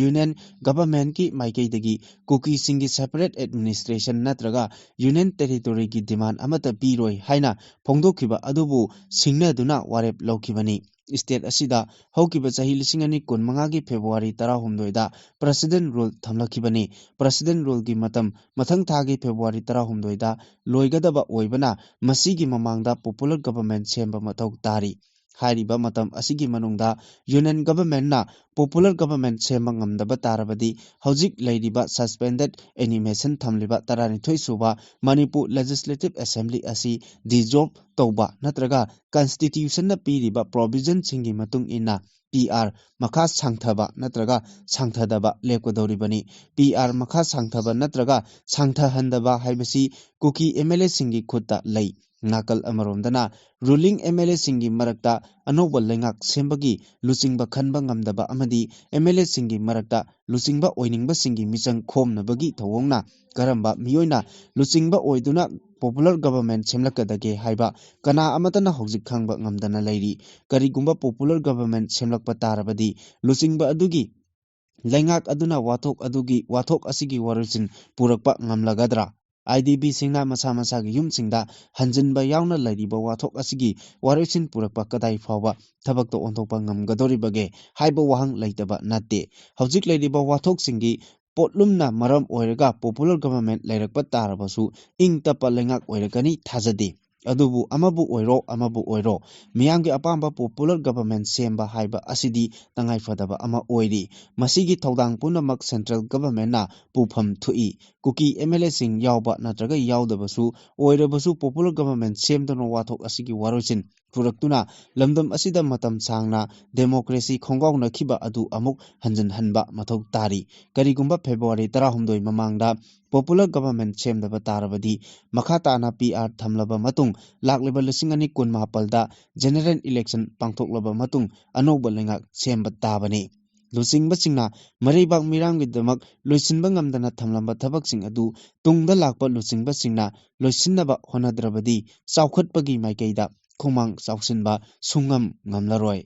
Union Governmentꯀꯤ ꯃꯥꯏꯀꯩꯗꯒꯤ ꯀꯨꯀꯤꯁꯤꯡꯒꯤ separate administration ꯅꯠꯇ꯭ꯔꯒ Union Territoryꯒꯤ demand ꯑꯃꯠꯇ ꯄꯤꯔꯣꯏ ꯍꯥꯏꯅ ꯐꯣꯡꯗꯣꯛꯈꯤꯕ ꯑꯗꯨꯕꯨ ꯁꯤꯡꯅꯗꯨꯅ ꯋꯥꯔꯦꯞ ꯂꯧꯈꯤꯕꯅꯤ꯫ State ꯑꯁꯤꯗ ꯍꯧꯈꯤꯕ ꯆꯍꯤ ꯂꯤꯁꯤꯡ ꯑꯅꯤ ꯀꯨꯟꯃꯉꯥꯒꯤ February ꯇꯔꯥꯍꯨꯝꯗꯣꯏꯗ President Rule ꯊꯝꯂꯛꯈꯤꯕꯅꯤ꯫ President Ruleꯒꯤ ꯃꯇꯝ ꯃꯊꯪ ꯊꯥꯒꯤ February ꯇꯔꯥꯍꯨꯝꯗꯣꯏꯗ ꯂꯣꯏꯒꯗꯕ ꯑꯣꯏꯕꯅ ꯃꯁꯤꯒꯤ ꯃꯃꯥꯡꯗ popular government ꯁꯦꯝꯕ ꯃꯊꯧ ꯇꯥꯔꯤ꯫ ꯍꯥꯏꯔꯤꯕ ꯃꯇꯝ ꯑꯁꯤꯒꯤ ꯃꯅꯨꯡꯗ Union Governmentꯅ popular government ꯁꯦꯝꯕ ꯉꯝꯗꯕ ꯇꯥꯔꯕꯗꯤ ꯍꯧꯖꯤꯛ ꯂꯩꯔꯤꯕ suspended animation ꯊꯝꯂꯤꯕ ꯇꯔꯥꯅꯤꯊꯣꯏ ꯁꯨꯕ ꯃꯅꯤꯄꯨꯔ Legislative Assembly ꯑꯁꯤ dissolve ꯇꯧꯕ ꯅꯠꯇ꯭ꯔꯒ Constitutionꯅ ꯄꯤꯔꯤꯕ provisionꯁꯤꯡꯒꯤ ꯃꯇꯨꯡ ꯏꯟꯅ P R ꯃꯈꯥ ꯁꯥꯡꯊꯕ ꯅꯠꯇ꯭ꯔꯒ ꯁꯥꯡꯊꯗꯕ ꯂꯦꯞꯀꯗꯧꯔꯤꯕꯅꯤ꯫ P R ꯃꯈꯥ ꯁꯥꯡꯊꯕ ꯅꯠꯇ꯭ꯔꯒ ꯁꯥꯡꯊꯍꯟꯗꯕ ꯍꯥꯏꯕꯁꯤ ꯀꯨꯀꯤ ꯑꯦꯝ ꯑꯦꯜ ꯑꯦꯁꯤꯡꯒꯤ ꯈꯨꯠꯇ ꯂꯩ꯫ ꯅꯥꯀꯜ ꯑꯃꯔꯣꯝꯗꯅ ruling ꯑꯦꯝ ꯑꯦꯜ ꯑꯦꯁꯤꯡꯒꯤ ꯃꯔꯛꯇ ꯑꯅꯧꯕ ꯂꯩꯉꯥꯛ ꯁꯦꯝꯕꯒꯤ ꯂꯨꯆꯤꯡꯕ ꯈꯟꯕ ꯉꯝꯗꯕ ꯑꯃꯗꯤ ꯑꯦꯝ ꯑꯦꯜ ꯑꯦꯁꯤꯡꯒꯤ ꯃꯔꯛꯇ ꯂꯨꯆꯤꯡꯕ ꯑꯣꯏꯅꯤꯡꯕꯁꯤꯡꯒꯤ ꯃꯤꯆꯪ ꯈꯣꯝꯅꯕꯒꯤ ꯊꯧꯑꯣꯡꯅ ꯀꯔꯝꯕ ꯃꯤꯑꯣꯏꯅ ꯂꯨꯆꯤꯡꯕ ꯑꯣꯏꯗꯨꯅ popular government ꯁꯦꯝꯂꯛꯀꯗꯒꯦ ꯍꯥꯏꯕ ꯀꯅꯥ ꯑꯃꯠꯇꯅ ꯍꯧꯖꯤꯛ ꯈꯪꯕ ꯉꯝꯗꯅ ꯂꯩꯔꯤ꯫ ꯀꯔꯤꯒꯨꯝꯕ popular government ꯁꯦꯝꯂꯛꯄ ꯇꯥꯔꯕꯗꯤ ꯂꯨꯆꯤꯡꯕ ꯑꯗꯨꯒꯤ ꯂꯩꯉꯥꯛ ꯑꯗꯨꯅ ꯋꯥꯊꯣꯛ ꯑꯗꯨꯒꯤ, ꯋꯥꯊꯣꯛ ꯑꯁꯤꯒꯤ ꯋꯥꯔꯣꯏꯁꯤꯟ ꯄꯨꯔꯛꯄ ꯉꯝꯂꯒꯗ꯭ꯔꯥ? I D Pꯁꯤꯡꯅ ꯃꯁꯥ ꯃꯁꯥꯒꯤ ꯌꯨꯝꯁꯤꯡꯗ ꯍꯟꯖꯤꯟꯕ ꯌꯥꯎꯅ ꯂꯩꯔꯤꯕ ꯋꯥꯊꯣꯛ ꯑꯁꯤꯒꯤ ꯋꯥꯔꯣꯏꯁꯤꯟ ꯄꯨꯔꯛꯄ ꯀꯗꯥꯏ ꯐꯥꯎꯕ ꯊꯕꯛꯇ ꯑꯣꯟꯊꯣꯛꯄ ꯉꯝꯒꯗꯧꯔꯤꯕꯒꯦ ꯍꯥꯏꯕ ꯋꯥꯍꯪ ꯂꯩꯇꯕ ꯅꯠꯇꯦ꯫ ꯍꯧꯖꯤꯛ ꯂꯩꯔꯤꯕ ꯋꯥꯊꯣꯛꯁꯤꯡꯒꯤ ꯄꯣꯠꯂꯨꯝꯅ ꯃꯔꯝ ꯑꯣꯏꯔꯒ popular government ꯂꯩꯔꯛꯄ ꯇꯥꯔꯕꯁꯨ ꯏꯪ ꯇꯞꯄ ꯂꯩꯉꯥꯛ ꯑꯣꯏꯔꯛꯀꯅꯤ ꯊꯥꯖꯗꯦ꯫ ꯑꯗꯨꯕꯨ ꯑꯃꯕꯨ ꯑꯣꯏꯔꯣ, ꯑꯃꯕꯨ ꯑꯣꯏꯔꯣ, ꯃꯤꯌꯥꯝꯒꯤ ꯑꯄꯥꯝꯕ popular government ꯁꯦꯝꯕ ꯍꯥꯏꯕ ꯑꯁꯤꯗꯤ ꯇꯉꯥꯏꯐꯗꯕ ꯑꯃ ꯑꯣꯏꯔꯤ꯫ ꯃꯁꯤꯒꯤ ꯊꯧꯗꯥꯡ ꯄꯨꯝꯅꯃꯛ central governmentꯅ ꯄꯨꯐꯝ ꯊꯣꯛꯏ꯫ ꯀꯨꯀꯤ M L Aꯁꯤꯡ ꯌꯥꯎꯕ ꯅꯠꯇ꯭ꯔꯒ ꯌꯥꯎꯗꯕꯁꯨ ꯑꯣꯏꯔꯕꯁꯨ popular government ꯁꯦꯝꯗꯨꯅ ꯋꯥꯊꯣꯛ ꯑꯁꯤꯒꯤ ꯋꯥꯔꯣꯏꯁꯤꯟ ꯄꯨꯔꯛꯇꯨꯅ ꯂꯝꯗꯝ ꯑꯁꯤꯗ ꯃꯇꯝ ꯁꯥꯡꯅ ꯗꯦꯃꯣꯀ꯭ꯔꯦꯁꯤ ꯈꯣꯡꯒꯥꯎꯅꯈꯤꯕ ꯑꯗꯨ ꯑꯃꯨꯛ ꯍꯟꯖꯤꯟꯍꯟꯕ ꯃꯊꯧ ꯇꯥꯔꯤ꯫ ꯀꯔꯤꯒꯨꯝꯕ ꯐꯦꯕ꯭ꯔꯨꯋꯥꯔꯤ ꯇꯔꯥꯍꯨꯝꯗꯣꯏ ꯃꯃꯥꯡꯗ popular government ꯁꯦꯝꯗꯕ ꯇꯥꯔꯕꯗꯤ, ꯃꯈꯥ ꯇꯥꯅ ꯄꯤ ꯑꯥꯔ ꯊꯝꯂꯕ ꯃꯇꯨꯡ, ꯂꯥꯛꯂꯤꯕ ꯂꯤꯁꯤꯡ ꯑꯅꯤ ꯀꯨꯟꯃꯥꯄꯜꯗ general election ꯄꯥꯡꯊꯣꯛꯂꯕ ꯃꯇꯨꯡ ꯑꯅꯧꯕ ꯂꯩꯉꯥꯛ ꯁꯦꯝꯕ ꯇꯥꯕꯅꯤ꯫ ꯂꯨꯆꯤꯡꯕꯁꯤꯡꯅ ꯃꯔꯩꯕꯥꯛ ꯃꯤꯔꯥꯡꯒꯤꯗꯃꯛ ꯂꯣꯏꯁꯤꯟꯕ ꯉꯝꯗꯅ ꯊꯝꯂꯝꯕ ꯊꯕꯛꯁꯤꯡ ꯑꯗꯨ ꯇꯨꯡꯗ ꯂꯥꯛꯄ ꯂꯨꯆꯤꯡꯕꯁꯤꯡꯅ ꯂꯣꯏꯁꯤꯟꯅꯕ ꯍꯣꯠꯅꯗ꯭ꯔꯕꯗꯤ, ꯆꯥꯎꯈꯠꯄꯒꯤ ꯃꯥꯏꯀꯩꯗ ꯈꯣꯡꯃꯥꯡ ꯆꯥꯎꯁꯤꯟꯕ ꯁꯨꯡꯉꯝ ꯉꯝꯂꯔꯣꯏ꯫